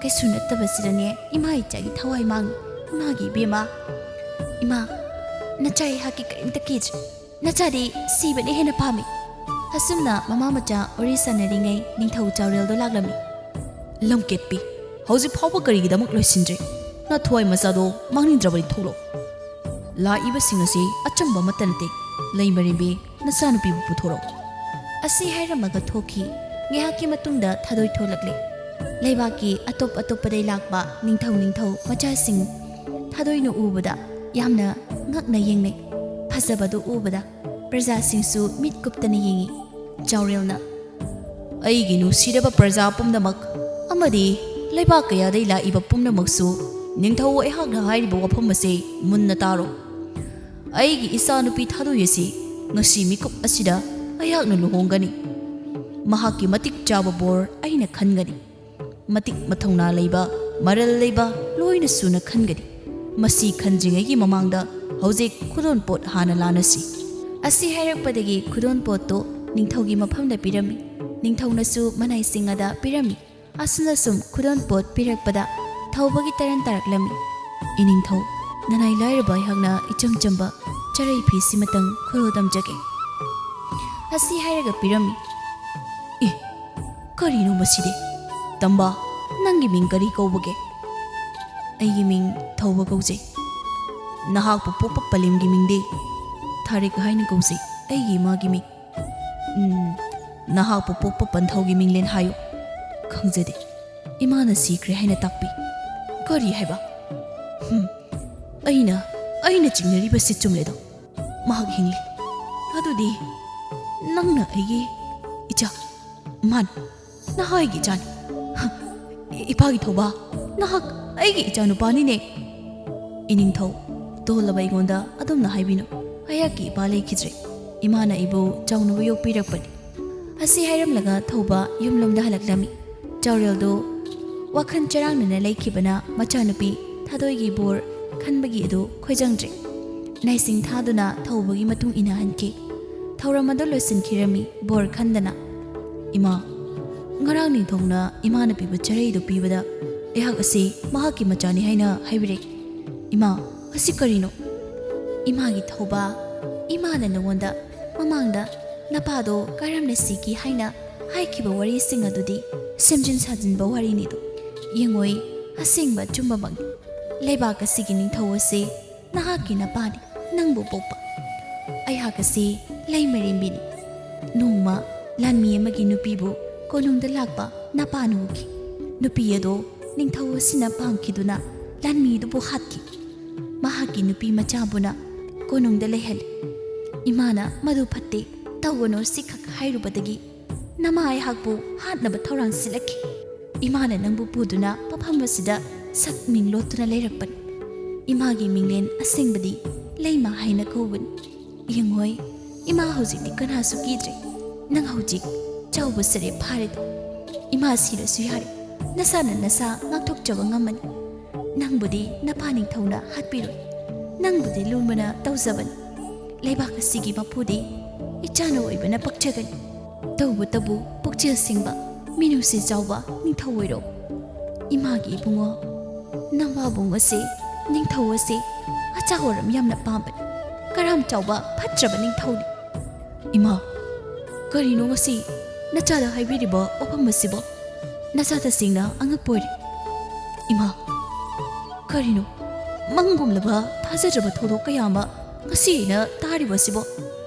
ꯀꯩꯁꯨ ꯅꯠꯇꯕꯁꯤꯗꯅꯦ ꯏꯃꯥ ꯏꯆꯥꯒꯤ ꯊꯋꯥꯏ ꯃꯥꯡꯏ꯫ ꯏꯃꯥꯒꯤ ꯏꯕꯦꯝꯃ, ꯏꯃꯥ, ꯅꯆꯥ ꯑꯩꯍꯥꯛꯀꯤ ꯀꯔꯤꯝꯇ ꯀꯤꯗ꯭ꯔꯦ꯫ ꯅꯆꯥꯗꯤ ꯁꯤꯕꯅ ꯍꯦꯟꯅ ꯄꯥꯝꯃꯤ꯫ ꯑꯁꯨꯝꯅ ꯃꯃꯥ ꯃꯆꯥ ꯋꯥꯔꯤ ꯁꯥꯟꯅꯔꯤꯉꯩ ꯅꯤꯡꯊꯧ ꯖꯥꯎꯔꯦꯜꯗꯣ ꯂꯥꯛꯂꯝꯃꯤ꯫ ꯂꯝꯀꯦꯠꯄꯤ, ꯍꯧꯖꯤꯛ ꯐꯥꯎꯕ ꯀꯔꯤꯒꯤꯗꯃꯛ ꯂꯣꯏꯁꯤꯟꯗ꯭ꯔꯤ? ꯅꯊ꯭ꯋꯥꯏ ꯃꯆꯥꯗꯣ ꯃꯥꯡꯅꯤꯡꯗ꯭ꯔꯕꯗꯤ ꯊꯣꯛꯂꯛꯑꯣ꯫ ꯂꯥꯛꯏꯕꯁꯤꯡ ꯑꯁꯤ ꯑꯆꯝꯕ ꯑꯃꯠꯇ ꯅꯠꯇꯦ꯫ ꯂꯩꯃꯔꯦꯝꯕꯤ, ꯅꯆꯥꯅꯨꯄꯤꯕꯨ ꯄꯨꯊꯣꯔꯛꯑꯣ꯫ ꯑꯁꯤ ꯍꯥꯏꯔꯝꯃꯒ ꯊꯣꯛꯈꯤ꯫ ꯉꯥꯏꯍꯥꯛꯀꯤ ꯃꯇꯨꯡꯗ ꯊꯥꯗꯣꯏ ꯊꯣꯛꯂꯛꯂꯦ꯫ ꯂꯩꯕꯥꯛꯀꯤ ꯑꯇꯣꯞ ꯑꯇꯣꯞꯄꯗꯩ ꯂꯥꯛꯄ ꯅꯤꯡꯊꯧ ꯅꯤꯡꯊꯧ ꯃꯆꯥꯁꯤꯡ ꯊꯥꯗꯣꯏꯅ ꯎꯕꯗ ꯌꯥꯝꯅ ꯉꯛꯅ ꯌꯦꯡꯅꯩ꯫ ꯐꯖꯕꯗꯨ ꯎꯕꯗ ꯄ꯭ꯔꯖꯥꯁꯤꯡꯁꯨ ꯃꯤꯠ ꯀꯨꯞꯇꯅ ꯌꯦꯡꯏ꯫ ꯖꯥꯎꯔꯦꯜꯅ, "ꯑꯩꯒꯤ ꯅꯨꯡꯁꯤꯔꯕ ꯄ꯭ꯔꯖꯥ ꯄꯨꯝꯅꯃꯛ ꯑꯃꯗꯤ ꯂꯩꯕꯥꯛ ꯀꯌꯥꯗꯩ ꯂꯥꯛꯏꯕ ꯄꯨꯝꯅꯃꯛꯁꯨ ꯅꯤꯡꯊꯧ ꯑꯩꯍꯥꯛꯅ ꯍꯥꯏꯔꯤꯕ ꯋꯥꯐꯝ ꯑꯁꯤ ꯃꯨꯟꯅ ꯇꯥꯔꯣ꯫ ꯑꯩꯒꯤ ꯏꯆꯥꯅꯨꯄꯤ ꯊꯥꯗꯣꯏ ꯑꯁꯤ ꯉꯁꯤ ꯃꯤꯀꯨꯞ ꯑꯁꯤꯗ ꯑꯩꯍꯥꯛꯅ ꯂꯨꯍꯣꯡꯒꯅꯤ꯫ ꯃꯍꯥꯛꯀꯤ ꯃꯇꯤꯛ ꯆꯥꯕ ꯕꯣꯔ ꯑꯩꯅ ꯈꯟꯒꯅꯤ꯫ ꯃꯇꯤꯛ ꯃꯊꯧꯅꯥ ꯂꯩꯕ, ꯃꯔꯜ ꯂꯩꯕ ꯂꯣꯏꯅ ꯁꯨꯅ ꯈꯟꯒꯅꯤ꯫ ꯃꯁꯤ ꯈꯟꯗ꯭ꯔꯤꯉꯩꯒꯤ ꯃꯃꯥꯡꯗ ꯍꯧꯖꯤꯛ ꯈꯨꯗꯣꯟꯄꯣꯠ ꯍꯥꯟꯅ ꯂꯥꯟꯅꯁꯤ꯫" ꯑꯁꯤ ꯍꯥꯏꯔꯛꯄꯗꯒꯤ ꯈꯨꯗꯣꯟꯄꯣꯠꯇꯨ ꯅꯤꯡꯊꯧꯒꯤ ꯃꯐꯝꯗ ꯄꯤꯔꯝꯃꯤ꯫ ꯅꯤꯡꯊꯧꯅꯁꯨ ꯃꯅꯥꯏꯁꯤꯡ ꯑꯗ ꯄꯤꯔꯝꯃꯤ꯫ ꯑꯁꯨꯝꯅ ꯁꯨꯝ ꯈꯨꯗꯣꯟꯄꯣꯠ ꯄꯤꯔꯛꯄꯗ ꯊꯧꯕꯒꯤ ꯇꯔꯟ ꯇꯥꯔꯛꯂꯝꯃꯤ꯫ "ꯏꯅꯤꯡꯊꯧ, ꯅꯅꯥꯏ ꯂꯥꯏꯔꯕ ꯑꯩꯍꯥꯛꯅ ꯏꯆꯝ ꯆꯝꯕ ꯆꯔꯩ ꯐꯤꯁꯤꯃꯇꯪ ꯈꯨꯔꯣ ꯇꯝꯖꯒꯦ꯫" ꯑꯁꯤ ꯍꯥꯏꯔꯒ ꯄꯤꯔꯝꯃꯤ꯫ "ꯑꯦ, ꯀꯔꯤꯅꯣ ꯃꯁꯤꯗꯤ? ꯇꯝꯕ, ꯅꯪꯒꯤ ꯃꯤꯡ ꯀꯔꯤ ꯀꯧꯕꯒꯦ?" "ꯑꯩꯒꯤ ꯃꯤꯡ ꯊꯧꯕ ꯀꯧꯖꯩ꯫" "ꯅꯍꯥꯛꯄꯨ ꯄꯣꯛꯄ ꯄꯂꯦꯝꯒꯤ ꯃꯤꯡꯗꯤ?" "ꯊꯥꯔꯤꯛ ꯍꯥꯏꯅ ꯀꯧꯖꯩ꯫" ꯑꯩꯒꯤ ꯏꯃꯥꯒꯤ ꯃꯤꯡ꯫ ꯎꯝ, ꯅꯍꯥꯛꯄꯨ ꯄꯣꯛꯄ ꯄꯟꯊꯧꯒꯤ ꯃꯤꯡꯂꯦꯟ ꯍꯥꯏꯌꯨ꯫ ꯈꯪꯖꯗꯦ꯫ ꯏꯃꯥꯅ ꯁꯤꯈ꯭ꯔꯦ ꯍꯥꯏꯅ ꯇꯥꯛꯄꯤ꯫ ꯀꯔꯤ ꯍꯥꯏꯕ? ꯍꯨꯝ, ꯑꯩꯅ, ꯑꯩꯅ ꯆꯤꯡꯅꯔꯤꯕꯁꯤ ꯆꯨꯝꯂꯦꯗꯣ꯫ ꯃꯍꯥꯛ ꯍꯤꯡꯂꯤ꯫ ꯑꯗꯨꯗꯤ ꯅꯪꯅ ꯑꯩꯒꯤ ꯏꯆꯥ? ꯃꯥꯅꯤ, ꯅꯍꯥꯛ ꯑꯩꯒꯤ ꯏꯆꯥꯅꯤ꯫ ꯍ, ꯏꯄꯥꯒꯤ ꯊꯧꯕ, ꯅꯍꯥꯛ ꯑꯩꯒꯤ ꯏꯆꯥꯅꯨꯄꯥꯅꯤꯅꯦ꯫ ꯏꯅꯤꯡꯊꯧ, ꯇꯣꯜꯂꯕ ꯑꯩꯉꯣꯟꯗ ꯑꯗꯨꯝꯅ ꯍꯥꯏꯕꯤꯅꯨ꯫ ꯑꯩꯍꯥꯛꯀꯤ ꯏꯄꯥ ꯂꯩꯈꯤꯗ꯭ꯔꯦ꯫ ꯏꯃꯥꯅ ꯑꯩꯕꯨ ꯆꯥꯎꯅꯕ ꯌꯣꯛꯄꯤꯔꯛꯄꯅꯤ꯫ ꯑꯁꯤ ꯍꯥꯏꯔꯝꯂꯒ ꯊꯧꯕ ꯌꯨꯝꯂꯣꯝꯗ ꯍꯜꯂꯛꯂꯝꯃꯤ꯫ ꯆꯥꯎꯔꯦꯜꯗꯨ ꯋꯥꯈꯜ ꯆꯔꯥꯡꯅꯅ ꯂꯩꯈꯤꯕꯅ ꯃꯆꯥꯅꯨꯄꯤ ꯊꯥꯗꯣꯏꯒꯤ ꯕꯣꯔ ꯈꯟꯕꯒꯤ ꯑꯗꯨ ꯈꯣꯏꯖꯪꯗ꯭ꯔꯦ꯫ ꯅꯥꯏꯁꯤꯡ ꯊꯥꯗꯨꯅ ꯊꯧꯕꯒꯤ ꯃꯇꯨꯡ ꯏꯟꯅꯍꯟꯈꯤ꯫ ꯊꯧꯔꯝ ꯑꯗꯨ ꯂꯣꯏꯁꯤꯟꯈꯤꯔꯝꯃꯤ ꯕꯣꯔ ꯈꯟꯗꯅ꯫ ꯏꯃꯥ, ꯉꯔꯥꯡ ꯅꯤꯡꯊꯧꯅ ꯏꯃꯥꯅ ꯄꯤꯕ ꯆꯔꯩꯗꯨ ꯄꯤꯕꯗ ꯑꯩꯍꯥꯛ ꯑꯁꯤ ꯃꯍꯥꯛꯀꯤ ꯃꯆꯥꯅꯤ ꯍꯥꯏꯅ ꯍꯥꯏꯕꯤꯔꯛꯏ꯫ ꯏꯃꯥ, ꯑꯁꯤ ꯀꯔꯤꯅꯣ? ꯏꯃꯥꯒꯤ ꯊꯧꯕ, ꯏꯃꯥꯅ ꯅꯉꯣꯟꯗ ꯃꯃꯥꯡꯗ ꯅꯄꯥꯗꯣ ꯀꯔꯝꯅ ꯁꯤꯈꯤ ꯍꯥꯏꯅ ꯍꯥꯏꯈꯤꯕ ꯋꯥꯔꯤꯁꯤꯡ ꯑꯗꯨꯗꯤ ꯁꯦꯝꯖꯤꯟ ꯁꯥꯖꯤꯟꯕ ꯋꯥꯔꯤꯅꯤꯗꯣ꯫ ꯌꯦꯡꯉꯣꯏ, ꯑꯁꯦꯡꯕ ꯑꯆꯨꯝꯕꯃꯛꯅꯤ꯫ ꯂꯩꯕꯥꯛ ꯑꯁꯤꯒꯤ ꯅꯤꯡꯊꯧ ꯑꯁꯤ ꯅꯍꯥꯛꯀꯤ ꯅꯄꯥꯅꯤ, ꯅꯪꯕꯨ ꯄꯣꯛꯄ꯫ ꯑꯩꯍꯥꯛ ꯑꯁꯤ ꯂꯩꯃꯔꯦꯝꯕꯤꯅꯤ꯫ ꯅꯣꯡꯃ ꯂꯥꯟꯃꯤ ꯑꯃꯒꯤ ꯅꯨꯄꯤꯕꯨ ꯀꯣꯅꯨꯡꯗ ꯂꯥꯛꯄ ꯅꯄꯥꯅ ꯎꯈꯤ꯫ ꯅꯨꯄꯤ ꯑꯗꯨ ꯅꯤꯡꯊꯧ ꯑꯁꯤꯅ ꯄꯥꯝꯈꯤꯗꯨꯅ ꯂꯥꯟꯃꯤꯗꯨꯕꯨ ꯍꯥꯠꯈꯤ꯫ ꯃꯍꯥꯛꯀꯤ ꯅꯨꯄꯤ ꯃꯆꯥꯕꯨꯅ ꯀꯣꯅꯨꯡꯗ ꯂꯩꯍꯜꯂꯤ꯫ ꯏꯃꯥꯅ "ꯃꯗꯨ ꯐꯠꯇꯦ, ꯇꯧꯒꯅꯨ" ꯁꯤꯈꯛ ꯍꯥꯏꯔꯨꯕꯗꯒꯤ ꯅꯃꯥ ꯑꯩꯍꯥꯛꯄꯨ ꯍꯥꯠꯅꯕ ꯊꯧꯔꯥꯡ ꯁꯤꯜꯂꯛꯈꯤ꯫ ꯏꯃꯥꯅ ꯅꯪꯕꯨ ꯄꯨꯗꯨꯅ ꯃꯐꯝ ꯑꯁꯤꯗ ꯁꯛ ꯃꯤꯡ ꯂꯣꯠꯇꯨꯅ ꯂꯩꯔꯛꯄꯅꯤ꯫ ꯏꯃꯥꯒꯤ ꯃꯤꯡꯂꯦꯟ ꯑꯁꯦꯡꯕꯗꯤ ꯂꯩꯃ ꯍꯥꯏꯅ ꯀꯧꯕꯅꯤ꯫ ꯌꯦꯡꯉꯣꯏ, ꯏꯃꯥ ꯍꯧꯖꯤꯛꯇꯤ ꯀꯅꯥꯁꯨ ꯀꯤꯗ꯭ꯔꯦ꯫ ꯅꯪ ꯍꯧꯖꯤꯛ ꯆꯥꯎꯕ ꯁꯔꯦ ꯐꯥꯔꯦꯗꯣ꯫ ꯏꯃꯥ ꯁꯤꯔꯁꯨ ꯌꯥꯔꯦ, ꯅꯁꯥꯅ ꯅꯁꯥ ꯉꯥꯛꯊꯣꯛꯆꯕ ꯉꯝꯃꯅꯤ꯫ ꯅꯪꯕꯨꯗꯤ ꯅꯄꯥ ꯅꯤꯡꯊꯧꯅ ꯍꯥꯠꯄꯤꯔꯣꯏ꯫ ꯅꯪꯕꯨꯗꯤ ꯂꯨꯝꯕꯅ ꯇꯧꯖꯕꯅꯤ꯫ ꯂꯩꯕꯥꯛ ꯑꯁꯤꯒꯤ ꯃꯄꯨꯗꯤ ꯏꯆꯥꯅ ꯑꯣꯏꯕꯅ ꯄꯛꯆꯒꯅꯤ꯫ ꯇꯧꯕꯇꯕꯨ ꯄꯨꯛꯆꯦꯜ ꯁꯦꯡꯕ, ꯃꯤꯅꯨꯡꯁꯤ ꯆꯥꯎꯕ ꯅꯤꯡꯊꯧ ꯑꯣꯏꯔꯣ꯫ ꯏꯃꯥꯒꯤ ꯏꯕꯨꯡꯉꯣ, ꯅꯋꯥꯕꯨꯡ ꯑꯁꯤ ꯅꯤꯡꯊꯧ ꯑꯁꯤ ꯑꯆꯥ ꯑꯔꯝ ꯌꯥꯝꯅ ꯄꯥꯝꯕꯅꯤ꯫ ꯀꯔꯥꯝ ꯆꯥꯎꯕ ꯐꯠꯇ꯭ꯔꯕ ꯅꯤꯡꯊꯧꯅꯤ꯫ ꯏꯃꯥ, ꯀꯔꯤꯅꯣ ꯉꯁꯤ ꯅꯆꯥꯗ ꯍꯥꯏꯕꯤꯔꯤꯕ ꯋꯥꯐꯝ ꯑꯁꯤꯕꯣ? ꯅꯆꯥ ꯇꯁꯦꯡꯅ ꯑꯉꯛꯄ ꯑꯣꯏꯔꯦ꯫ ꯏꯃꯥ, ꯀꯔꯤꯅꯣ ꯃꯪꯒꯨꯝꯂꯕ ꯊꯥꯖꯗ꯭ꯔꯕ ꯊꯧꯗꯣꯛ ꯀꯌꯥ ꯑꯃ ꯉꯁꯤ ꯑꯩꯅ ꯇꯥꯔꯤꯕ ꯑꯁꯤꯕꯣ?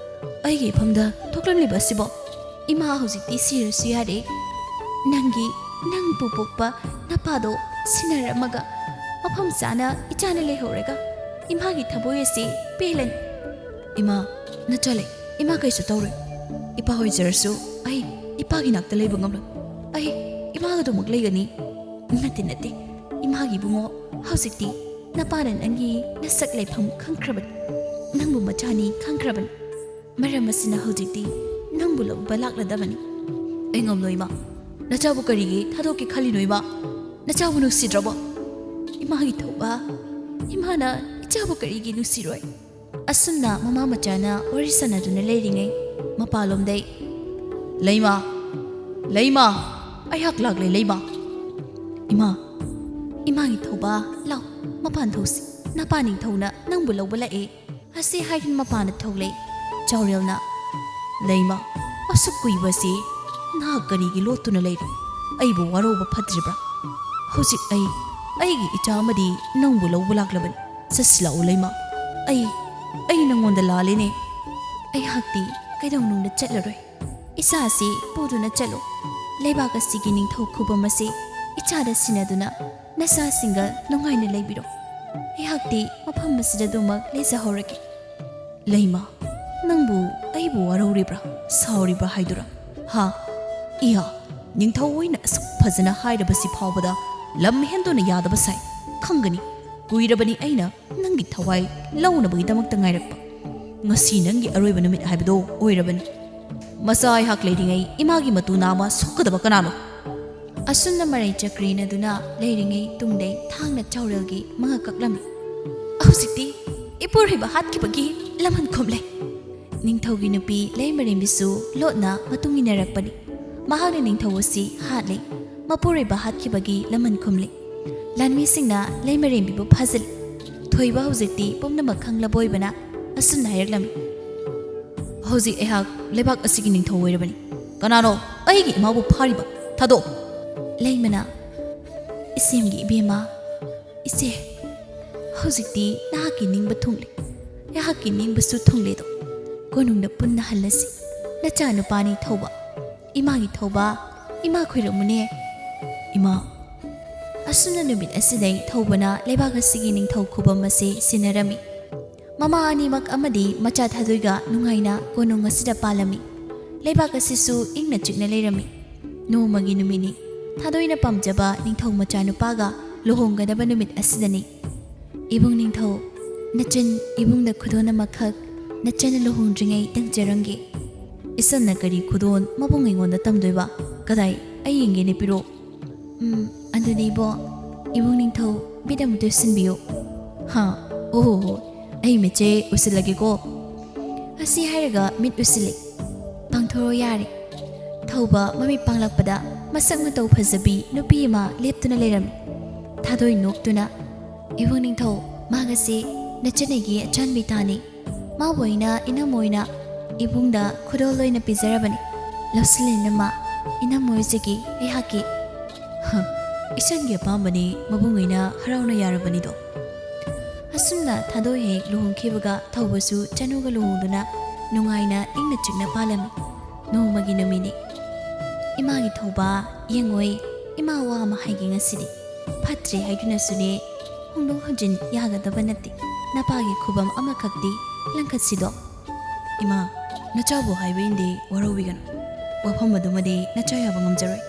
ꯑꯩꯒꯤ ꯏꯐꯝꯗ ꯊꯣꯛꯂꯝꯂꯤꯕ ꯑꯁꯤꯕꯣ? ꯏꯃꯥ ꯍꯧꯖꯤꯛꯇꯤ ꯁꯤꯔꯁꯨ ꯌꯥꯔꯦ꯫ ꯅꯪꯒꯤ, ꯅꯪꯕꯨ ꯄꯣꯛꯄ ꯅꯄꯥꯗꯣ ꯁꯤꯟꯅꯔꯝꯃꯒ ꯃꯐꯝ ꯆꯥꯅ ꯏꯆꯥꯅ ꯂꯩꯍꯧꯔꯒ ꯏꯃꯥꯒꯤ ꯊꯃꯣꯏ ꯑꯁꯤ ꯄꯦꯜꯂꯅꯤ꯫ ꯏꯃꯥ, ꯅꯆꯥ ꯂꯩ꯫ ꯏꯃꯥ ꯀꯩꯁꯨ ꯇꯧꯔꯣꯏ꯫ ꯏꯄꯥ ꯑꯣꯏꯖꯔꯁꯨ ꯑꯩ ꯏꯄꯥꯒꯤ ꯅꯥꯛꯇ ꯂꯩꯕ ꯉꯝꯂꯣꯏ꯫ ꯑꯩ ꯏꯃꯥꯒꯗꯃꯛ ꯂꯩꯒꯅꯤ꯫ ꯅꯠꯇꯦ, ꯅꯠꯇꯦ꯫ ꯏꯃꯥꯒꯤ ꯏꯕꯨꯡꯉꯣ, ꯍꯧꯖꯤꯛꯇꯤ ꯅꯄꯥꯅ ꯅꯪꯒꯤ ꯅꯁꯛ ꯂꯩꯐꯝ ꯈꯪꯈ꯭ꯔꯕꯅꯤ꯫ ꯅꯪꯕꯨ ꯃꯆꯥꯅꯤ ꯈꯪꯈ꯭ꯔꯕꯅꯤ꯫ ꯃꯔꯝ ꯑꯁꯤꯅ ꯍꯧꯖꯤꯛꯇꯤ ꯅꯪꯕꯨ ꯂꯧꯕ ꯂꯥꯛꯂꯗꯕꯅꯤ꯫ ꯑꯩ ꯉꯝꯂꯣꯏ, ꯏꯃꯥ꯫ ꯅꯆꯥꯕꯨ ꯀꯔꯤꯒꯤ ꯊꯥꯗꯣꯛꯀꯦ ꯈꯜꯂꯤꯅꯣ, ꯏꯃꯥ? ꯅꯆꯥꯕꯨ ꯅꯨꯡꯁꯤꯗ꯭ꯔꯕꯣ? ꯏꯃꯥꯒꯤ ꯊꯧꯕ, ꯏꯃꯥꯅ ꯏꯆꯥꯕꯨ ꯀꯔꯤꯒꯤ ꯅꯨꯡꯁꯤꯔꯣꯏ? ꯑꯁꯨꯝꯅ ꯃꯃꯥ ꯃꯆꯥꯅ ꯋꯥꯔꯤ ꯁꯥꯟꯅꯗꯨꯅ ꯂꯩꯔꯤꯉꯩ, ꯃꯄꯥꯂꯣꯝꯗꯩ, "ꯂꯩꯃ, ꯂꯩꯃ, ꯑꯩꯍꯥꯛ ꯂꯥꯛꯂꯦ, ꯂꯩꯃ!" "ꯏꯃꯥ, ꯏꯃꯥꯒꯤ ꯊꯧꯕ, ꯂꯥꯎ, ꯃꯄꯥꯟ ꯊꯣꯛꯁꯤ꯫ ꯅꯄꯥ ꯅꯤꯡꯊꯧꯅ ꯅꯪꯕꯨ ꯂꯧꯕ ꯂꯥꯛꯑꯦ꯫" ꯑꯁꯤ ꯍꯥꯏꯗꯨꯅ ꯃꯄꯥꯟꯗ ꯊꯣꯛꯂꯦ꯫ ꯆꯥꯎꯔꯦꯜꯅ, "ꯂꯩꯃ, ꯑꯁꯨꯛ ꯀꯨꯏꯕꯁꯤ ꯅꯍꯥꯛ ꯀꯔꯤꯒꯤ ꯂꯣꯠꯇꯨꯅ ꯂꯩꯔꯤ? ꯑꯩꯕꯨ ꯋꯥꯔꯧꯕ ꯐꯠꯇ꯭ꯔꯤꯕ꯭ꯔꯥ? ꯍꯧꯖꯤꯛ ꯑꯩ, ꯑꯩꯒꯤ ꯏꯆꯥ ꯑꯃꯗꯤ ꯅꯪꯕꯨ ꯂꯧꯕ ꯂꯥꯛꯂꯕꯅꯤ꯫ ꯆꯠꯁꯤꯜꯂꯛꯎ, ꯂꯩꯃ꯫ ꯑꯩ, ꯑꯩ ꯅꯪꯉꯣꯟꯗ ꯂꯥꯜꯂꯦꯅꯦ꯫ ꯑꯩꯍꯥꯛꯇꯤ ꯀꯩꯗꯧꯅꯨꯡꯗ ꯆꯠꯂꯔꯣꯏ꯫ ꯏꯆꯥ ꯑꯁꯤ ꯄꯨꯗꯨꯅ ꯆꯠꯂꯨ꯫ ꯂꯩꯕꯥꯛ ꯑꯁꯤꯒꯤ ꯅꯤꯡꯊꯧ ꯈꯨꯕꯝ ꯑꯁꯤ ꯏꯆꯥꯗ ꯁꯤꯟꯅꯗꯨꯅ ꯅꯆꯥꯁꯤꯡꯒ ꯅꯨꯡꯉꯥꯏꯅ ꯂꯩꯕꯤꯔꯣ꯫ ꯑꯩꯍꯥꯛꯇꯤ ꯃꯐꯝ ꯑꯁꯤꯗ ꯑꯗꯨꯃꯛ ꯂꯩꯖꯍꯧꯔꯒꯦ꯫" "ꯂꯩꯃ, ꯅꯪꯕꯨ ꯑꯩꯕꯨ ꯋꯥꯔꯧꯔꯤꯕ꯭ꯔꯥ, ꯁꯥꯎꯔꯤꯕ꯭ꯔꯥ ꯍꯥꯏꯗꯨꯔꯥ? ꯍꯥ? ꯏꯌꯥ, ꯅꯤꯡꯊꯧ ꯑꯣꯏꯅ ꯑꯁꯨꯛ ꯐꯖꯅ ꯍꯥꯏꯔꯕꯁꯤ ꯐꯥꯎꯕꯗ ꯂꯝ ꯍꯦꯟꯗꯨꯅ ꯌꯥꯗꯕ ꯁꯥꯏ꯫ ꯈꯪꯒꯅꯤ, ꯀꯨꯏꯔꯕꯅꯤ ꯑꯩꯅ ꯅꯪꯒꯤ ꯊꯋꯥꯏ ꯂꯧꯅꯕꯒꯤꯗꯃꯛꯇ ꯉꯥꯏꯔꯛꯄ꯫ ꯉꯁꯤ ꯅꯪꯒꯤ ꯑꯔꯣꯏꯕ ꯅꯨꯃꯤꯠ ꯍꯥꯏꯕꯗꯣ ꯑꯣꯏꯔꯕꯅꯤ꯫ ꯃꯆꯥ ꯑꯩꯍꯥꯛ ꯂꯩꯔꯤꯉꯩ ꯏꯃꯥꯒꯤ ꯃꯇꯨ ꯅꯥꯝꯃ ꯁꯣꯛꯀꯗꯕ ꯀꯅꯥꯅꯣ?" ꯑꯁꯨꯝꯅ ꯃꯔꯩ ꯆꯀ꯭ꯔꯤꯅꯗꯨꯅ ꯂꯩꯔꯤꯉꯩ ꯇꯨꯡꯗꯩ ꯊꯥꯡꯅ ꯆꯥꯎꯔꯦꯜꯒꯤ ꯃꯉꯛ ꯀꯛꯂꯝꯃꯤ꯫ ꯍꯧꯖꯤꯛꯇꯤ ꯏꯄꯨꯔꯣꯏꯕ ꯍꯥꯠꯈꯤꯕꯒꯤ ꯂꯃꯟ ꯈꯨꯝꯂꯦ꯫ ꯅꯤꯡꯊꯧꯒꯤ ꯅꯨꯄꯤ ꯂꯩꯃꯔꯦꯝꯕꯤꯁꯨ ꯂꯣꯠꯅ ꯃꯇꯨꯡ ꯏꯟꯅꯔꯛꯄꯅꯤ꯫ ꯃꯍꯥꯛꯅ ꯅꯤꯡꯊꯧ ꯑꯁꯤ ꯍꯥꯠꯂꯦ꯫ ꯃꯄꯨꯔꯣꯏꯕ ꯍꯥꯠꯈꯤꯕꯒꯤ ꯂꯃꯟ ꯈꯨꯝꯂꯦ꯫ ꯂꯥꯟꯃꯤꯁꯤꯡꯅ ꯂꯩꯃꯔꯦꯝꯕꯤꯕꯨ ꯐꯥꯖꯤꯜꯂꯤ꯫ ꯊꯣꯏꯕ ꯍꯧꯖꯤꯛꯇꯤ ꯄꯨꯝꯅꯃꯛ ꯈꯪꯂꯕ ꯑꯣꯏꯕꯅ ꯑꯁꯨꯝꯅ ꯍꯥꯏꯔꯛꯂꯝꯃꯤ꯫ "ꯍꯧꯖꯤꯛ ꯑꯩꯍꯥꯛ ꯂꯩꯕꯥꯛ ꯑꯁꯤꯒꯤ ꯅꯤꯡꯊꯧ ꯑꯣꯏꯔꯕꯅꯤ꯫ ꯀꯅꯥꯅꯣ ꯑꯩꯒꯤ ꯏꯃꯥꯕꯨ ꯐꯥꯔꯤꯕ? ꯊꯥꯗꯣꯛ!" ꯂꯩꯃꯅ, "ꯏꯆꯦꯝꯒꯤ ꯏꯕꯦꯝꯃ, ꯏꯆꯦ, ꯍꯧꯖꯤꯛꯇꯤ ꯅꯍꯥꯛꯀꯤ ꯅꯤꯡꯕ ꯊꯨꯡꯂꯦ, ꯑꯩꯍꯥꯛꯀꯤ ꯅꯤꯡꯕꯁꯨ ꯊꯨꯡꯂꯦꯗꯣ꯫ ꯀꯣꯅꯨꯡꯗ ꯄꯨꯟꯅ ꯍꯜꯂꯁꯤ꯫ ꯅꯆꯥꯅꯨꯄꯥꯅꯤ ꯊꯧꯕ꯫ ꯏꯃꯥꯒꯤ ꯊꯧꯕ, ꯏꯃꯥ ꯈꯣꯏꯔꯝꯃꯨꯅꯦ꯫ ꯏꯃꯥ꯫ ꯑꯁꯨꯝꯅ ꯅꯨꯃꯤꯠ ꯑꯁꯤꯗꯩ ꯊꯧꯕꯅ ꯂꯩꯕꯥꯛ ꯑꯁꯤꯒꯤ ꯅꯤꯡꯊꯧ ꯈꯨꯕꯝ ꯑꯁꯤ ꯁꯤꯟꯅꯔꯝꯃꯤ꯫ ꯃꯃꯥ ꯑꯅꯤꯃꯛ ꯑꯃꯗꯤ ꯃꯆꯥ ꯊꯥꯗꯣꯏꯒ ꯅꯨꯡꯉꯥꯏꯅ ꯀꯣꯅꯨꯡ ꯑꯁꯤꯗ ꯄꯥꯜꯂꯝꯃꯤ꯫ ꯂꯩꯕꯥꯛ ꯑꯁꯤꯁꯨ ꯏꯪꯅ ꯆꯤꯛꯅ ꯂꯩꯔꯝꯃꯤ꯫ ꯅꯣꯡꯃꯒꯤ ꯅꯨꯃꯤꯠꯅꯤ꯫ ꯊꯥꯗꯣꯏꯅ ꯄꯥꯝꯖꯕ ꯅꯤꯡꯊꯧ ꯃꯆꯥꯅꯨꯄꯥꯒ ꯂꯨꯍꯣꯡꯒꯗꯕ ꯅꯨꯃꯤꯠ ꯑꯁꯤꯗꯅꯤ꯫ ꯏꯕꯨꯡ ꯅꯤꯡꯊꯧ, ꯅꯆꯟ ꯏꯕꯨꯡꯗ ꯈꯨꯗꯣꯜ ꯑꯃꯈꯛ ꯅꯆꯟꯅ ꯂꯨꯍꯣꯡꯗ꯭ꯔꯤꯉꯩ ꯇꯝꯖꯔꯝꯒꯦ꯫ ꯏꯆꯟꯅ ꯀꯔꯤ ꯈꯨꯗꯣꯜ ꯃꯕꯨꯡ ꯑꯩꯉꯣꯟꯗ ꯇꯝꯗꯣꯏꯕ? ꯀꯗꯥꯏ? ꯑꯩ ꯌꯦꯡꯒꯦꯅꯦ, ꯄꯤꯔꯛꯑꯣ꯫ ꯎꯝ, ꯑꯗꯨꯗꯤ ꯏꯕꯣ, ꯏꯕꯨꯡ ꯅꯤꯡꯊꯧ, ꯃꯤꯠ ꯑꯃꯨꯛꯇ ꯎꯁꯤꯟꯕꯤꯌꯨ꯫ ꯍꯥ? ꯑꯣ ꯍꯣ ꯍꯣ, ꯑꯩ ꯃꯤꯠꯁꯦ ꯎꯁꯤꯜꯂꯒꯦꯀꯣ꯫ ꯑꯁꯤ ꯍꯥꯏꯔꯒ ꯃꯤꯠ ꯎꯁꯤꯜꯂꯤ꯫ ꯄꯥꯡꯊꯣꯔꯛꯑꯣ ꯌꯥꯔꯦ꯫ ꯊꯧꯕ ꯃꯃꯤꯠ ꯄꯥꯡꯂꯛꯄꯗ ꯃꯁꯛ ꯃꯇꯧ ꯐꯖꯕꯤ ꯅꯨꯄꯤ ꯑꯃ ꯂꯦꯞꯇꯨꯅ ꯂꯩꯔꯝꯃꯤ꯫ ꯊꯥꯗꯣꯏ ꯅꯣꯛꯇꯨꯅ, "ꯏꯕꯨꯡ ꯅꯤꯡꯊꯧ, ꯃꯥꯒꯁꯦ ꯅꯆꯟꯅꯩꯒꯤ ꯑꯆꯥꯟꯕꯤ ꯇꯥꯅꯤ꯫ ꯃꯥꯕꯨ ꯑꯩꯅ ꯏꯅꯝꯃ ꯑꯣꯏꯅ ꯏꯕꯨꯡꯗ ꯈꯨꯗꯣꯜ ꯑꯣꯏꯅ ꯄꯤꯖꯔꯕꯅꯤ꯫ ꯂꯧꯁꯤꯜꯂꯦ ꯏꯅꯝꯃ, ꯏꯅꯝꯃ ꯑꯣꯏꯖꯒꯦ ꯑꯩꯍꯥꯛꯀꯤ꯫" "ꯍ, ꯏꯆꯟꯒꯤ ꯑꯄꯥꯝꯕꯅꯤ, ꯃꯕꯨꯡ ꯑꯩꯅ ꯍꯔꯥꯎꯅ ꯌꯥꯔꯕꯅꯤꯗꯣ꯫" ꯑꯁꯨꯝꯅ ꯊꯥꯗꯣꯏ ꯍꯦꯛ ꯂꯨꯍꯣꯡꯈꯤꯕꯒ ꯊꯧꯕꯁꯨ ꯆꯅꯨꯒ ꯂꯨꯍꯣꯡꯗꯨꯅ ꯅꯨꯡꯉꯥꯏꯅ ꯏꯪꯅ ꯆꯤꯛꯅ ꯄꯥꯜꯂꯝꯃꯤ꯫ ꯅꯣꯡꯃꯒꯤ ꯅꯨꯃꯤꯠꯅꯤ꯫ "ꯏꯃꯥꯒꯤ ꯊꯧꯕ, ꯌꯦꯡꯉꯣꯏ, ꯏꯃꯥ ꯋꯥ ꯑꯃ ꯍꯥꯏꯒꯦ ꯉꯁꯤꯗꯤ꯫ ꯐꯠꯇ꯭ꯔꯦ ꯍꯥꯏꯗꯨꯅꯁꯨꯅꯦ, ꯍꯣꯡꯗꯣꯛ ꯍꯣꯡꯖꯤꯟ ꯌꯥꯒꯗꯕ ꯅꯠꯇꯦ꯫ ꯅꯄꯥꯒꯤ ꯈꯨꯕꯝ ꯑꯃꯈꯛꯇꯤ ꯂꯪꯈꯠꯁꯤꯗꯣ꯫" "ꯏꯃꯥ, ꯅꯆꯥꯕꯨ ꯍꯥꯏꯕ ꯏꯟꯗꯦ, ꯋꯥꯔꯧꯕꯤꯒꯅꯨ꯫ ꯋꯥꯐꯝ ꯑꯗꯨꯃꯗꯤ ꯅꯆꯥ ꯌꯥꯕ ꯉꯝꯖꯔꯣꯏ꯫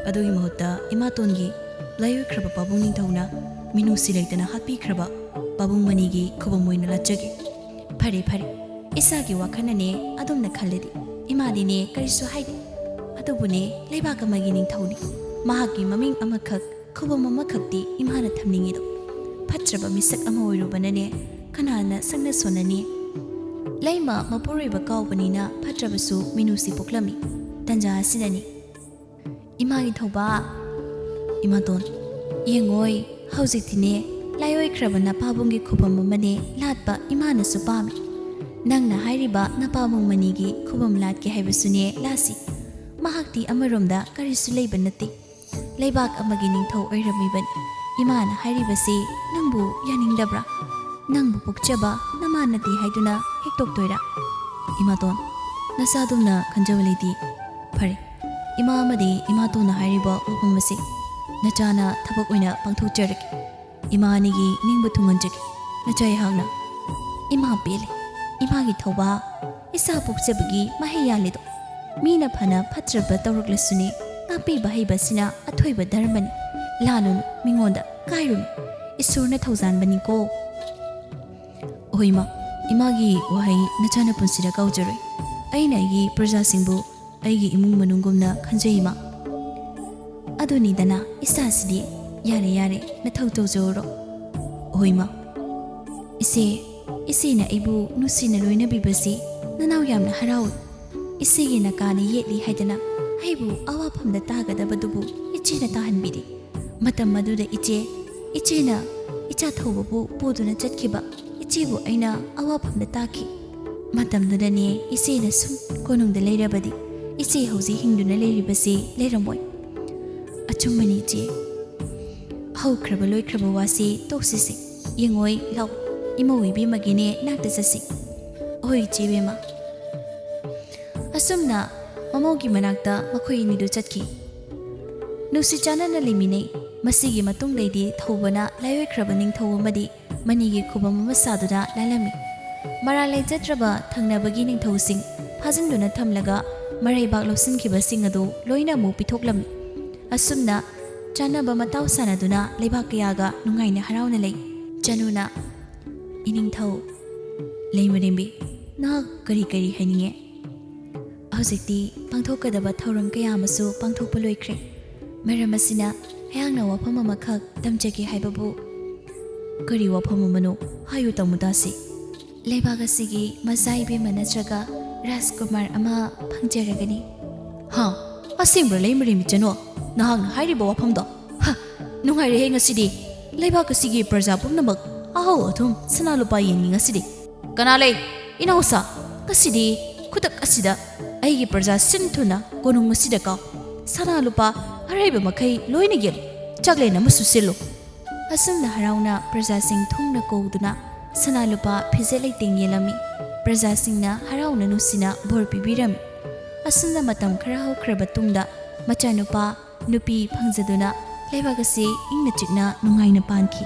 ꯑꯗꯨꯒꯤ ꯃꯍꯨꯠꯇ ꯏꯃꯥꯇꯣꯟꯒꯤ ꯂꯥꯏꯑꯣꯏꯈ꯭ꯔꯕ ꯄꯥꯕꯨꯡ ꯅꯤꯡꯊꯧꯅ ꯃꯤꯅꯨꯡꯁꯤ ꯂꯩꯇꯅ ꯍꯥꯠꯄꯤꯈ꯭ꯔꯕ ꯄꯥꯕꯨꯡ ꯃꯅꯤꯒꯤ ꯈꯨꯕꯝ ꯑꯣꯏꯅ ꯂꯥꯠꯆꯒꯦ꯫" "ꯐꯔꯦ, ꯐꯔꯦ, ꯏꯆꯥꯒꯤ ꯋꯥꯈꯜꯅꯅꯦ ꯑꯗꯣꯝꯅ ꯈꯜꯂꯗꯤ ꯏꯃꯥꯗꯤꯅꯦ ꯀꯔꯤꯁꯨ ꯍꯥꯏꯗꯦ꯫ ꯑꯗꯨꯕꯨꯅꯦ, ꯂꯩꯕꯥꯛ ꯑꯃꯒꯤ ꯅꯤꯡꯊꯧꯅꯤ꯫ ꯃꯍꯥꯛꯀꯤ ꯃꯃꯤꯡ ꯑꯃꯈꯛ, ꯈꯨꯕꯝ ꯑꯃꯈꯛꯇꯤ ꯏꯃꯥꯅ ꯊꯝꯅꯤꯡꯉꯤꯗꯣ꯫ ꯐꯠꯇ꯭ꯔꯕ ꯃꯤꯁꯛ ꯑꯃ ꯑꯣꯏꯔꯨꯕꯅꯅꯦ, ꯀꯅꯥꯅ ꯁꯛꯅ ꯁꯣꯟꯅꯅꯤ? ꯂꯩꯃ ꯃꯄꯨꯔꯣꯏꯕ ꯀꯥꯎꯕꯅꯤꯅ ꯐꯠꯇ꯭ꯔꯕꯁꯨ ꯃꯤꯅꯨꯡꯁꯤ ꯄꯣꯛꯂꯝꯃꯤ꯫ ꯇꯟꯖꯥ ꯑꯁꯤꯗꯅꯤ꯫ ꯏꯃꯥꯒꯤ ꯊꯧꯕ, ꯏꯃꯥꯇꯣꯟ, ꯌꯦꯡꯉꯣꯏ, ꯍꯧꯖꯤꯛꯇꯤꯅꯦ, ꯂꯥꯏꯑꯣꯏꯈ꯭ꯔꯕ ꯅꯄꯥꯕꯨꯡꯒꯤ ꯈꯨꯕꯝ ꯑꯃꯅꯦ ꯂꯥꯠꯄ ꯏꯃꯥꯅꯁꯨ ꯄꯥꯝꯃꯤ꯫ ꯅꯪꯅ ꯍꯥꯏꯔꯤꯕ ꯅꯄꯥꯕꯨꯡ ꯃꯅꯤꯒꯤ ꯈꯨꯕꯝ ꯂꯥꯠꯀꯦ ꯍꯥꯏꯕꯁꯨꯅꯦ ꯂꯥꯠꯁꯤ꯫ ꯃꯍꯥꯛꯇꯤ ꯑꯃꯔꯣꯝꯗ ꯀꯔꯤꯁꯨ ꯂꯩꯕ ꯅꯠꯇꯦ꯫ ꯂꯩꯕꯥꯛ ꯑꯃꯒꯤ ꯅꯤꯡꯊꯧ ꯑꯣꯏꯔꯝꯃꯤꯕꯅꯤ꯫ ꯏꯃꯥꯅ ꯍꯥꯏꯔꯤꯕꯁꯤ ꯅꯪꯕꯨ ꯌꯥꯅꯤꯡꯗꯕ꯭ꯔꯥ? ꯅꯪꯕꯨ ꯄꯣꯛꯆꯕ ꯅꯃꯥ ꯅꯠꯇꯦ ꯍꯥꯏꯗꯨꯅ ꯍꯦꯛꯇꯣꯛꯇꯣꯏꯔꯥ?" "ꯏꯃꯥꯇꯣꯟ, ꯅꯆꯥꯗꯨꯝꯅ ꯈꯟꯖꯕ ꯂꯩꯇꯦ꯫ ꯐꯔꯦ, ꯏꯃꯥ ꯑꯃꯗꯤ ꯏꯃꯥꯇꯣꯟꯅ ꯍꯥꯏꯔꯤꯕ ꯋꯥꯐꯝ ꯑꯁꯤ ꯅꯆꯥꯅ ꯊꯕꯛ ꯑꯣꯏꯅ ꯄꯥꯡꯊꯣꯛꯆꯔꯒꯦ꯫ ꯏꯃꯥ ꯑꯅꯤꯒꯤ ꯅꯤꯡꯕ ꯊꯨꯡꯍꯟꯖꯒꯦ꯫ ꯅꯆꯥ ꯑꯩꯍꯥꯛꯅ ꯏꯃꯥ ꯄꯦꯜꯂꯦ꯫ ꯏꯃꯥꯒꯤ ꯊꯧꯕꯥ ꯏꯆꯥ ꯄꯣꯛꯆꯕꯒꯤ ꯃꯍꯩ ꯌꯥꯜꯂꯤꯗꯣ꯫ ꯃꯤꯅ ꯐꯅ ꯐꯠꯇ꯭ꯔꯕ ꯇꯧꯔꯛꯂꯁꯨꯅꯦ, ꯉꯥꯛꯄꯤꯕ ꯍꯩꯕꯁꯤꯅ ꯑꯊꯣꯏꯕ ꯙꯔꯃꯅꯤ꯫ ꯂꯥꯜꯂꯨꯅꯨ, ꯃꯤꯉꯣꯟꯗ ꯀꯥꯏꯔꯨꯅꯨ꯫ ꯏꯁꯣꯔꯅ ꯊꯧꯖꯥꯟꯕꯅꯤꯀꯣ꯫ ꯍꯣꯏ ꯏꯃꯥ, ꯏꯃꯥꯒꯤ ꯋꯥꯍꯩ ꯅꯆꯥꯅ ꯄꯨꯟꯁꯤꯗ ꯀꯥꯎꯖꯔꯣꯏ꯫ ꯑꯩꯅ ꯑꯩꯒꯤ ꯄ꯭ꯔꯖꯥꯁꯤꯡꯕꯨ ꯑꯩꯒꯤ ꯏꯃꯨꯡ ꯃꯅꯨꯡꯒꯨꯝꯅ ꯈꯟꯖꯩ ꯏꯃꯥ꯫ ꯑꯗꯨꯅꯤꯗꯅ ꯏꯆꯥꯁꯤꯗꯤ꯫ ꯌꯥꯔꯦ ꯌꯥꯔꯦ, ꯅꯊꯧ ꯇꯧꯖꯧꯔꯣ꯫ ꯍꯣꯏ ꯏꯃꯥ꯫ ꯏꯆꯦ, ꯏꯆꯦꯅ ꯑꯩꯕꯨ ꯅꯨꯡꯁꯤꯅ ꯂꯣꯏꯅꯕꯤꯕꯁꯤ ꯅꯅꯥꯎ ꯌꯥꯝꯅ ꯍꯔꯥꯎꯏ꯫ ꯏꯆꯦꯒꯤ ꯅꯀꯥꯅ ꯌꯦꯠꯂꯤ ꯍꯥꯏꯗꯅ ꯑꯩꯕꯨ ꯑꯋꯥꯐꯝꯗ ꯇꯥꯒꯗꯕꯗꯨꯕꯨ ꯏꯆꯦꯅ ꯇꯥꯍꯟꯕꯤꯔꯦ꯫ ꯃꯇꯝ ꯑꯗꯨꯗ ꯏꯆꯦ, ꯏꯆꯦꯅ ꯏꯆꯥ ꯊꯧꯕꯕꯨ ꯄꯨꯗꯨꯅ ꯆꯠꯈꯤꯕ ꯏꯆꯦꯕꯨ ꯑꯩꯅ ꯑꯋꯥꯐꯝꯗ ꯇꯥꯈꯤ꯫ ꯃꯇꯝꯗꯨꯗꯅꯦ ꯏꯆꯦꯅ ꯁꯨꯝ ꯀꯣꯅꯨꯡꯗ ꯂꯩꯔꯕꯗꯤ ꯏꯆꯦ ꯍꯧꯖꯤꯛ ꯍꯤꯡꯗꯨꯅ ꯂꯩꯔꯤꯕꯁꯤ ꯂꯩꯔꯝꯃꯣꯏ꯫ ꯑꯆꯨꯝꯕꯅꯤ ꯏꯆꯦ꯫ ꯍꯧꯈ꯭ꯔꯕ ꯂꯣꯏꯈ꯭ꯔꯕ ꯋꯥꯁꯤ ꯇꯣꯛꯁꯤꯁꯦ꯫ ꯌꯦꯡꯉꯣꯏ, ꯂꯥꯎ, ꯏꯃꯧ ꯏꯕꯦꯝꯃꯒꯤꯅꯦ ꯅꯥꯛꯇ ꯆꯠꯁꯤ꯫ ꯍꯣꯏ ꯏꯆꯦ ꯏꯕꯦꯝꯃ꯫ ꯑꯁꯨꯝꯅ ꯃꯃꯧꯒꯤ ꯃꯅꯥꯛꯇ ꯃꯈꯣꯏ ꯑꯅꯤꯗꯨ ꯆꯠꯈꯤ꯫ ꯅꯨꯡꯁꯤ ꯆꯥꯟꯅꯅ ꯂꯩꯃꯤꯟꯅꯩ꯫ ꯃꯁꯤꯒꯤ ꯃꯇꯨꯡꯗꯩꯗꯤ ꯊꯧꯕꯅ ꯂꯥꯏꯑꯣꯏꯈ꯭ꯔꯕ ꯅꯤꯡꯊꯧ ꯑꯃꯗꯤ ꯃꯅꯤꯒꯤ ꯈꯨꯕꯝ ꯑꯃ ꯁꯥꯗꯨꯅ ꯂꯥꯜꯂꯝꯃꯤ꯫ ꯃꯔꯥꯜ ꯂꯩꯖꯗ꯭ꯔꯕ ꯊꯪꯅꯕꯒꯤ ꯅꯤꯡꯊꯧꯁꯤꯡ ꯐꯥꯖꯤꯟꯗꯨꯅ ꯊꯝꯂꯒ ꯃꯔꯩꯕꯥꯛ ꯂꯧꯁꯤꯟꯈꯤꯕꯁꯤꯡ ꯑꯗꯨ ꯂꯣꯏꯅ ꯑꯃꯨꯛ ꯄꯤꯊꯣꯛꯂꯝꯃꯤ꯫ ꯑꯁꯨꯝꯅ ꯆꯥꯟꯅꯕ ꯃꯇꯥꯎ ꯁꯥꯟꯅꯗꯨꯅ ꯂꯩꯕꯥꯛ ꯀꯌꯥꯒ ꯅꯨꯡꯉꯥꯏꯅ ꯍꯔꯥꯎꯅ ꯂꯩ꯫ ꯆꯅꯨꯅ, "ꯏꯅꯤꯡꯊꯧ ꯂꯩꯃꯔꯦꯝꯕꯤ, ꯅꯍꯥꯛ ꯀꯔꯤ ꯀꯔꯤ ꯍꯥꯏꯅꯤꯡꯉꯦ?" ꯍꯧꯖꯤꯛꯇꯤ ꯄꯥꯡꯊꯣꯛꯀꯗꯕ ꯊꯧꯔꯝ ꯀꯌꯥ ꯑꯃꯁꯨ ꯄꯥꯡꯊꯣꯛꯄ ꯂꯣꯏꯈ꯭ꯔꯦ꯫ ꯃꯔꯝ ꯑꯁꯤꯅ ꯑꯩꯍꯥꯛꯅ ꯋꯥꯐꯝ ꯑꯃꯈꯛ ꯇꯝꯖꯒꯦ ꯍꯥꯏꯕꯕꯨ꯫ "ꯀꯔꯤ ꯋꯥꯐꯝ ꯑꯃꯅꯣ? ꯍꯥꯏꯌꯨ, ꯇꯥꯃꯣ ꯇꯥꯁꯤ꯫ ꯂꯩꯕꯥꯛ ꯑꯁꯤꯒꯤ ꯃꯆꯥ ꯏꯕꯦꯝꯃ ꯅꯠꯇ꯭ꯔꯒ ꯔꯥꯖꯀꯨꯃꯥꯔ ꯑꯃ ꯐꯪꯖꯔꯒꯅꯤ꯫" "ꯍꯥ? ꯑꯁꯦꯡꯕ꯭ꯔꯥ ꯂꯩꯃꯔꯦꯝꯕꯤ ꯆꯅꯨ? ꯅꯍꯥꯛꯅ ꯍꯥꯏꯔꯤꯕ ꯋꯥꯐꯝꯗꯣ? ꯍ! ꯅꯨꯡꯉꯥꯏꯔꯦꯍꯦ ꯉꯁꯤꯗꯤ꯫ ꯂꯩꯕꯥꯛ ꯑꯁꯤꯒꯤ ꯄ꯭ꯔꯖꯥ ꯄꯨꯝꯅꯃꯛ ꯑꯍꯥꯎ ꯑꯊꯨꯝ, ꯁꯅꯥ ꯂꯨꯄꯥ ꯌꯦꯟꯅꯤ ꯉꯁꯤꯗꯤ꯫ ꯀꯅꯥ ꯂꯩ? ꯏꯅꯥꯎꯁꯥ, ꯉꯁꯤꯗꯤ ꯈꯨꯗꯛ ꯑꯁꯤꯗ ꯑꯩꯒꯤ ꯄ꯭ꯔꯖꯥ ꯁꯤꯟ ꯊꯨꯅ ꯀꯣꯅꯨꯡ ꯑꯁꯤꯗ ꯀꯥꯎ꯫ ꯁꯅꯥ ꯂꯨꯄꯥ ꯑꯔꯩꯕ ꯃꯈꯩ ꯂꯣꯏꯅ ꯌꯦꯜꯂꯨ꯫ ꯆꯥꯛꯂꯦꯟ ꯑꯃꯁꯨ ꯁꯤꯜꯂꯨ꯫" ꯑꯁꯨꯝꯅ ꯍꯔꯥꯎꯅ ꯄ꯭ꯔꯖꯥꯁꯤꯡ ꯊꯨꯡꯅ ꯀꯧꯗꯨꯅ ꯁꯅꯥ ꯂꯨꯄꯥ ꯐꯤꯖꯦꯠ ꯂꯩꯇꯦꯡ ꯌꯦꯜꯂꯝꯃꯤ꯫ ꯄ꯭ꯔꯖꯥꯁꯤꯡꯅ ꯍꯔꯥꯎꯅ ꯅꯨꯡꯁꯤꯅ ꯚꯣꯔ ꯄꯤꯕꯤꯔꯝꯃꯤ꯫ ꯑꯁꯨꯝꯅ ꯃꯇꯝ ꯈꯔ ꯍꯧꯈ꯭ꯔꯕ ꯇꯨꯡꯗ ꯃꯆꯥꯅꯨꯄꯥ ꯅꯨꯄꯤ ꯐꯪꯖꯗꯨꯅ ꯂꯩꯕꯥꯛ ꯑꯁꯤ ꯏꯪꯅ ꯆꯤꯛꯅ ꯅꯨꯡꯉꯥꯏꯅ ꯄꯥꯟꯈꯤ꯫